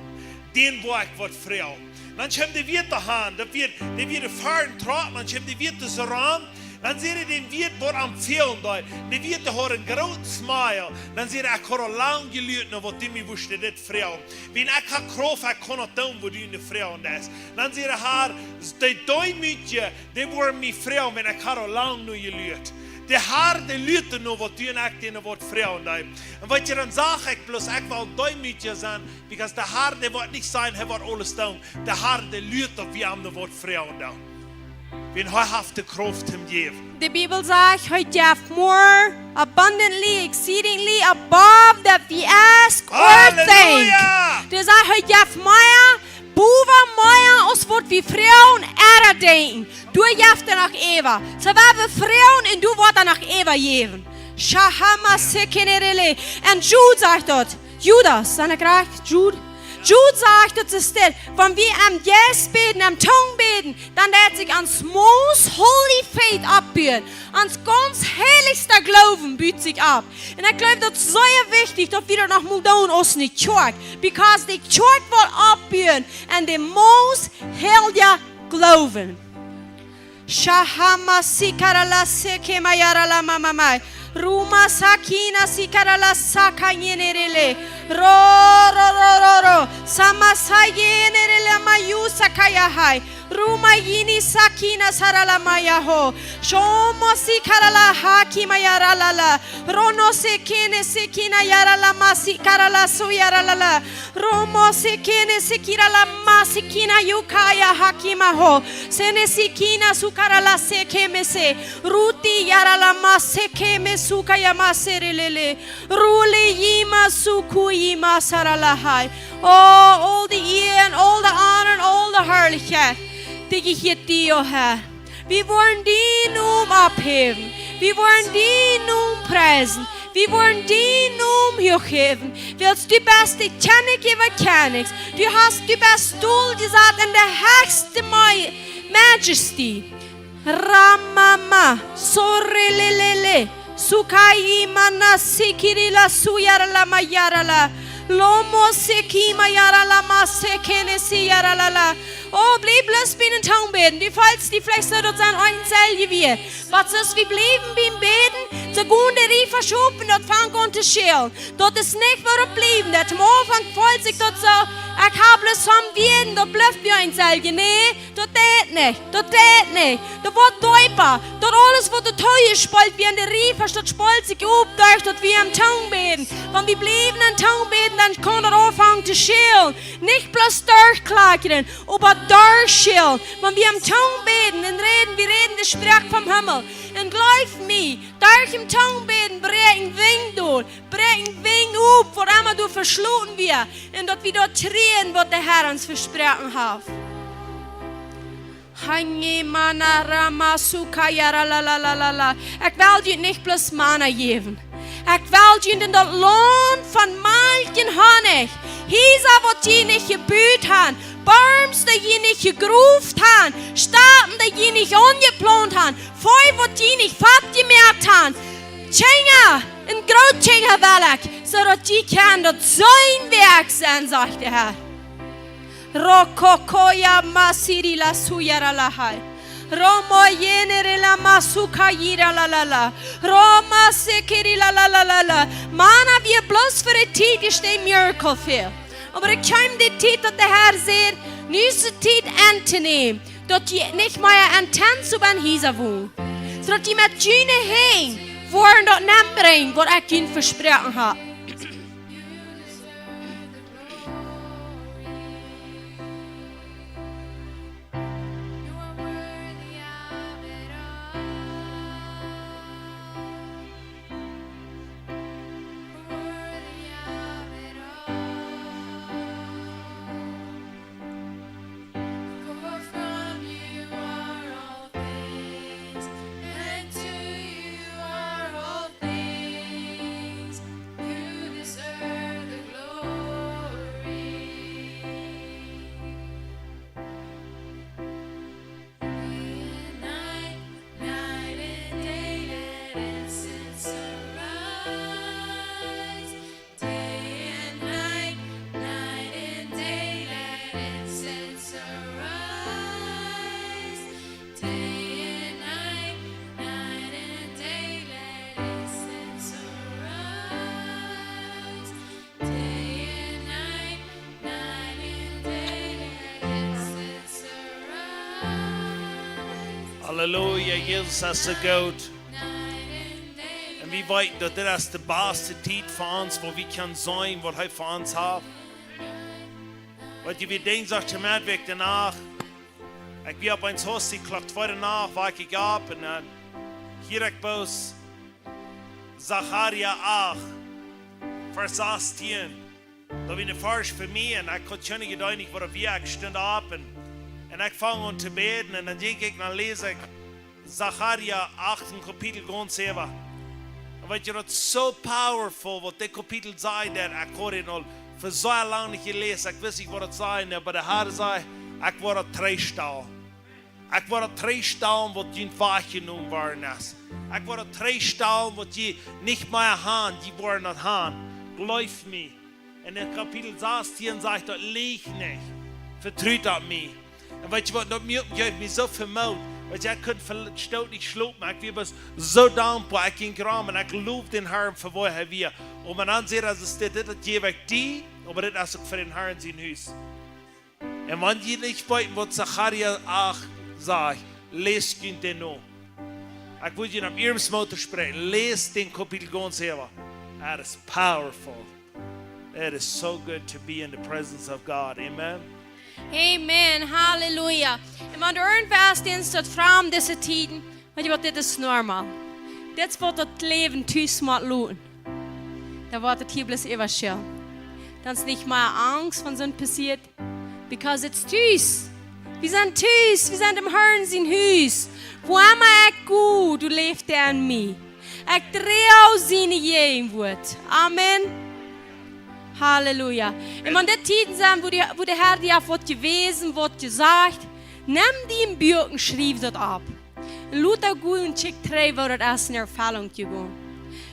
dan woa ekj waut froagen. Dan kjeem de Wieet han, daut wia, dee wia de Farn trocken, dan kjeem de Wieet soo ran. Dan säd hee dän Wieet, waut am fälen deed. De Wieet haud een grooten smile. Dan säd hee: Ekj hab aul lang jeluat no waut du mie wurscht dit froagen. Wan ekj hab Krauft, ekj kaun daut doonen, waut du mie froagen deist. Dan säd de Herr: De deemootje, dee woaren mie froagen, wan ekj hab aul lang no jeluat. De Herr, dee luat no waut du un ekj dän waut froagen deeden. Un weetst du, dan saj ekj bloos, ekj well deemootja sennen, because de Herr, dee woat nich sajen, hee woat aules doonen. De Herr, dee luat, daut wie am no waut froagen doonen. Wan hee haft de Krauft toom jäwen. De Bibel sajcht, hee jeft more abundantly, exceedingly, above that we ask or think. Halleluja! Dee sajcht, hee jeft mea, bowen mea aus waut wie froagen ooda denkjen. Doa jeft hee noch äwa. Soo wan wie froagen un doa woat hee noch äwa jäwen. Shahama sekenerele. Un Jude sajcht daut. Judas, sent ekj rajcht? Jude? Jude sajcht daut, es dit, wan wie em Jeist bäden, em Tungen bäden, dan deit sikj ons most holy faith oppbuen. Ons gaunz heilichsta Gloowen but sikj opp. Un ekj gleew, daut es sea wichtich, daut wie daut noch mol doonen aus ne Kjoakj. Because de Kjoakj woat oppbuen aun de most heilja Gloowen. Shahama sikarala seke mayarala mamamai. Ruma sakina sikarala sakayenerele. Ro, ro, ro, ro, ro. Sama sayenerele mayu sakayahai. Ruma yini sakina sarala mayaho. Shomo sikarala haki mayarala la. Rono sekene sekina yarala masikarala suyarala la. Romo sekene sekira la masikina yukaya hakimaho. Sene sikina sukara la sekemese. Ruti yara la masekeme sukaya maserelele. Rule yima suku yima saralahai. Oh, all the eer and all the honor and all the herrlichkeit. Dikje hit die, o Herr. Wie woaren dienen Nomen opphäwen. Wie woaren dienen Nomen priesen. Wie woaren dienen Nomen huachhäwen. Wiels du best de Kjennich äwa Kjennichs. Du hast, du best doljesat en de hechste Ma-, Majesty. Ramama, sorelelele, sukai mana sikirila suyarala mayarala. Lomo sikima yarala masekene siyaralala. Oh, bliew bloos bie en Tungen bäden. Du feelst die veleicht soo, daut sent Enjel jewast. Oba soo aus wie bliewen biem Bäden, soo gonen de Riefasch op un daut fangt aun to schälen. Daut es nich wua daut bliewen deit. Aum Aunfank feelt sikj daut soo, ekj hab bloos soon Bäden, daut blift bie Enjel. Nä, daut deit nich, daut deit nich. Daut woat deepa. Daut aules waut doa toojespolt woat, de Riefasch, daut spolt sikj op, derch daut wie em Tungen bäden. Wan wie bliewen em Tungen bäden, dan kaun daut aunfangen to schälen. Nich bloos derchkjlakren, oba derchschälen. Wan wie em Tungen bäden, dan räden, wie räden de Sproak vom Himmel. Un gleew mie, derch em Tungen bäden bräakjen Winj dol, bräakjen Winj op, wua emma doa veschloten wia. Un daut wie daut kjrieen, waut de Herr ons vesproaken haft. Hange mana rama suka yara la la la la la. Ekj well junt nich bloos Mana jäwen. Ekj well junt en daut Launt von Malkj un Honnich. Hiesa, waut jie nich jebut han. Borms, dee jie nich jegroft han. Staten, dee jie nich aunjeplaunt han. Vee, waut jie nich fat jemoakt han. Kjinja un Grootkjinja well ekj, soo daut jie kjennen daut sien Woakj sennen, sajcht de Herr. Rokokoya masiri la suyara la hai. Romo yenere la masuka yira la la la. Roma sekiri la la la la la. Mana wia bloos fa de Tiet, es de Miracle fäl. Oba et kjeem de Tiet, daut de Herr säd, nu es de Tiet auntonimm, daut jie nich mea en Tents oba en Hiesa wonen. Soo daut jie met june Henj woaren daut nenbrinjen, waut ekj junt vesproaken hab. For from you are all things, and to you are all things. You deserve the glory. Day and night, night and day, let incense arise. Day and night, night and day, let incense arise. Day and night, night and day, let incense arise. Day and night, night and day, let incense arise. Halleluja, Jesus es soo goot. Un wie weeten, daut dit es de baste Tiet fa ons, wua wie kjennen seenen, waut hee fa ons haft. Weetst, wie denkjen, sajcht hee, met Wäakj doano, Ekj wia opp eent hastich, Klock twee de Nacht, wak ekj opp un dan hia ekj bloos Sacharia acht, Varsch sastieen. Daut wia een Varsch fa mie un ekj haud kjeene Jedanken waut daut wia. Ekj stunt opp un, un ekj funk aun to bäden un dan jinkj ekj, dan läs ekj Sacharia acht, Kapitel gaunz äwa. Un weetst du, daut es soo powerful waut dit Kapitel sajcht, daut ekj haud daut aul fa soo lang nich jeläst. Ekj wist nich waut daut sajcht, oba de Herr säd, ekj woa daut trigjstalen. Ekj woa daut trigjstalen waut junt wajchjenomen worden es. Ekj woa daut trigjstalen waut jie nich mea han, jie woaren daut han. Jleew mie. Un en Kapitel sastieen sajcht daut: Läacht nich, vetrut opp mie. Un weetst du waut, daut mie, jeef mie soo väl Moot. Weetst du, ekj kunn fa Stoot nich schlopen. Ekj wia bloos soo dankboa. Ekj jinkj rom un ekj lowd dän Herrn fa woo hee wia. Oba dan säd hee: Dit, dit, daut jäw ekj die, oba dit es uk fa dän Herrn sien Hus. Un wan jie nich weeten waut Sacharia acht sajcht, läst junt dän no. Ekj wull junt opp iernst Moot toospräakjen. Läst dän Kapitel gaunz äwa. That is powerful. It is so good to be in the presence of God. Amen. Amen. Halleluja. Un wan du irjentwaut denkjst, daut fromm dise Tieden, weetst du waut, dit es normal. Dit es waut daut Läwen tus mott loten. Dan woat daut hia bloos äwaschellen. Dan es nich mea Angst wan soont passieet. Because it's tus. Wie sent tus, wie sent em Herrn sien Hus. Wua emma ekj go, doa läft hee en mie. Ekj droag siene Jäajenwoat. Amen. Halleluja. Un wan dit Tieden sent, wua de, wua de Herr die haft waut jewäsen, waut jesajcht, nemm die een Buak un schriew daut opp. Un lot daut gonen un check trigj, woo daut es en Erfellunk jegonen.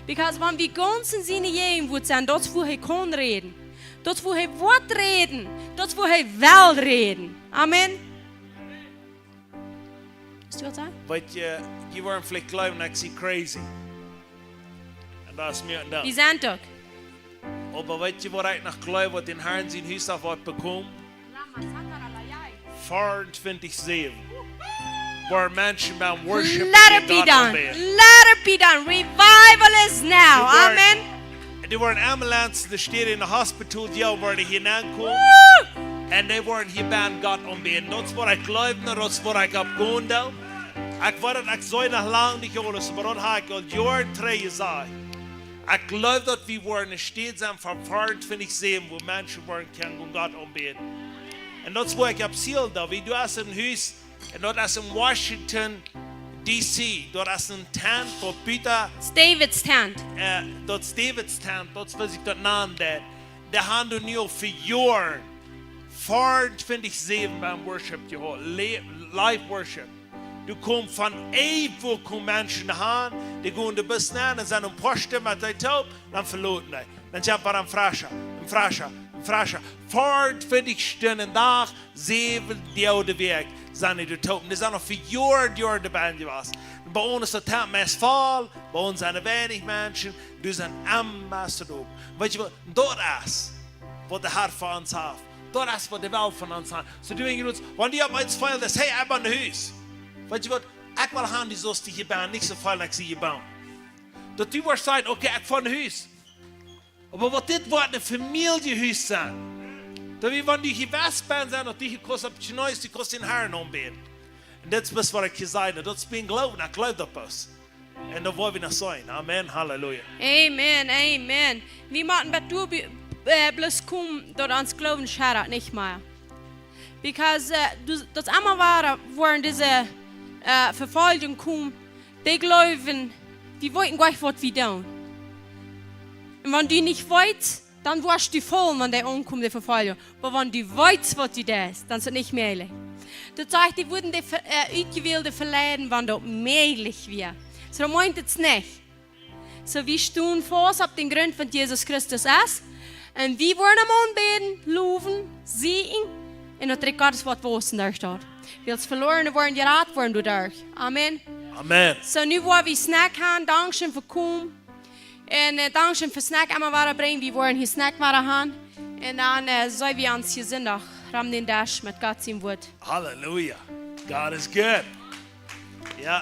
Because wan wie gaunz en siene Jäajenwoat sent, daut es wua hee kaun räden. Daut es wua hee woat räden. Daut es wua hee well räden. Amen. Hast du waut jesajcht? Weetst du, jie woaren veleicht jleewen, ekj sie crazy. Un daut es mie un daut. Wie sent uk. Oba weetst du waut ekj noch jleew, waut dän Herrn sien Hus haft waut bekomen? Vierundzwanzig sieben. Wua Menschen biem Worship Let it be done. Let it be done. Revival is now. Amen. Dee woaren Ambulanzen, dee stonen en daut Hospital, dee woaren hia aunkomen. Woo! Un dee woaren hia bie Gott aunbäden. Daut es waut ekj jleew, daut es waut ekj opp gonen doo. Ekj weet daut ekj saj noch lang nich aules, oba daut hab ekj aul Joaren trigj jesajcht. Ekj jleew daut wie woaren ne Städ sennen von vierundzwanzig sieben, wua Menschen woaren kjennen un Gott aunbäden. Un daut es wua ekj opp ziel doo. Wie, du hast een Hus, un daut es en Washington, D C. Daut es een Tent, waut buta, It's David's tent. Äh, daut es David's Tent, daut es waut ekj daut nanen deed. Dee haben doa nu aul fa Joaren vierundzwanzig sieben biem Worship jehaut. Le-, live Worship. Doa komen von eewich komen Menschen han, dee gonen doa bat nenn un sent een poa Stund met dee toop, dan veloten dee. Dan kjemt wada een frescha, een frescha, een frescha. Vierundzwanzig Stunden Dach, sieben Doag de Wäakj sent dee doa toop. Dee sent aul fa Joaren, Joaren doabie jewast. Bie ons es daut Tent meist voll, bie ons sent weinich Menschen, doa sent emma soo doa. Weetst du waut, daut es waut de Herr fa ons haft. Daut es waut hee well von ons haben. Soo, du denkjst, wan die opp eemol feelt, daut, hey, ekj woa een Hus. Weetst du waut, ekj well haben, du saust die hia boowen, nich soo feelen, ekj sie hia boowen. Daut du woascht sajen, okay, ekj woa een Hus. Oba waut dit woat een Famieljenhus sennen. Daut wie, wan du hia west best, sennen, daut du hia kaust opp Kjnees, du kaust dän Herrn aunbäden. Un daut es waut ekj jesajcht hab, daut es mien Gloowen, ekj jleew daut bloos. Un daut woa wie noch seenen. Amen, halleluja. Amen, amen. Wie motten bat doa bie-, äh, bloos komen, daut ons Gloowen schaddat nich mea. Because, äh, du, daut emma wada woaren dise, äh, Vefoljunk komen, dee jleewen, wie weeten goanich waut wie doonen. Un wan du nich weetst, dan woascht du faulen, wan dee aunkomen, dee Vefoljunk. Oba wan du weetst waut du deist, dan es daut nich mäajlich. Daut sajcht, dee wudden de Ve-, äh, Utjewälde veleiden, wan daut mäajlich wia. Soo, daut meent et nich. Soo, wie stonen faust opp dän Grunt, waut Jesus Christus es. Un wie woaren am aunbäden, lowen, siegen. Un daut Rikj Gottes woat wausen derch daut. Wiels Velorne woaren jerat woaren doaderch. Amen. Amen. Soo, nu woa wie Snack han. Dankscheen fa komen. Un, äh, dankscheen fa Snack emma wada brinjen. Wie woaren hia Snack wada han. Un dan, äh, seenen wie ons hia Sindach rom dän Desch met Gott sien Wuat. Halleluja. God is good. Jo.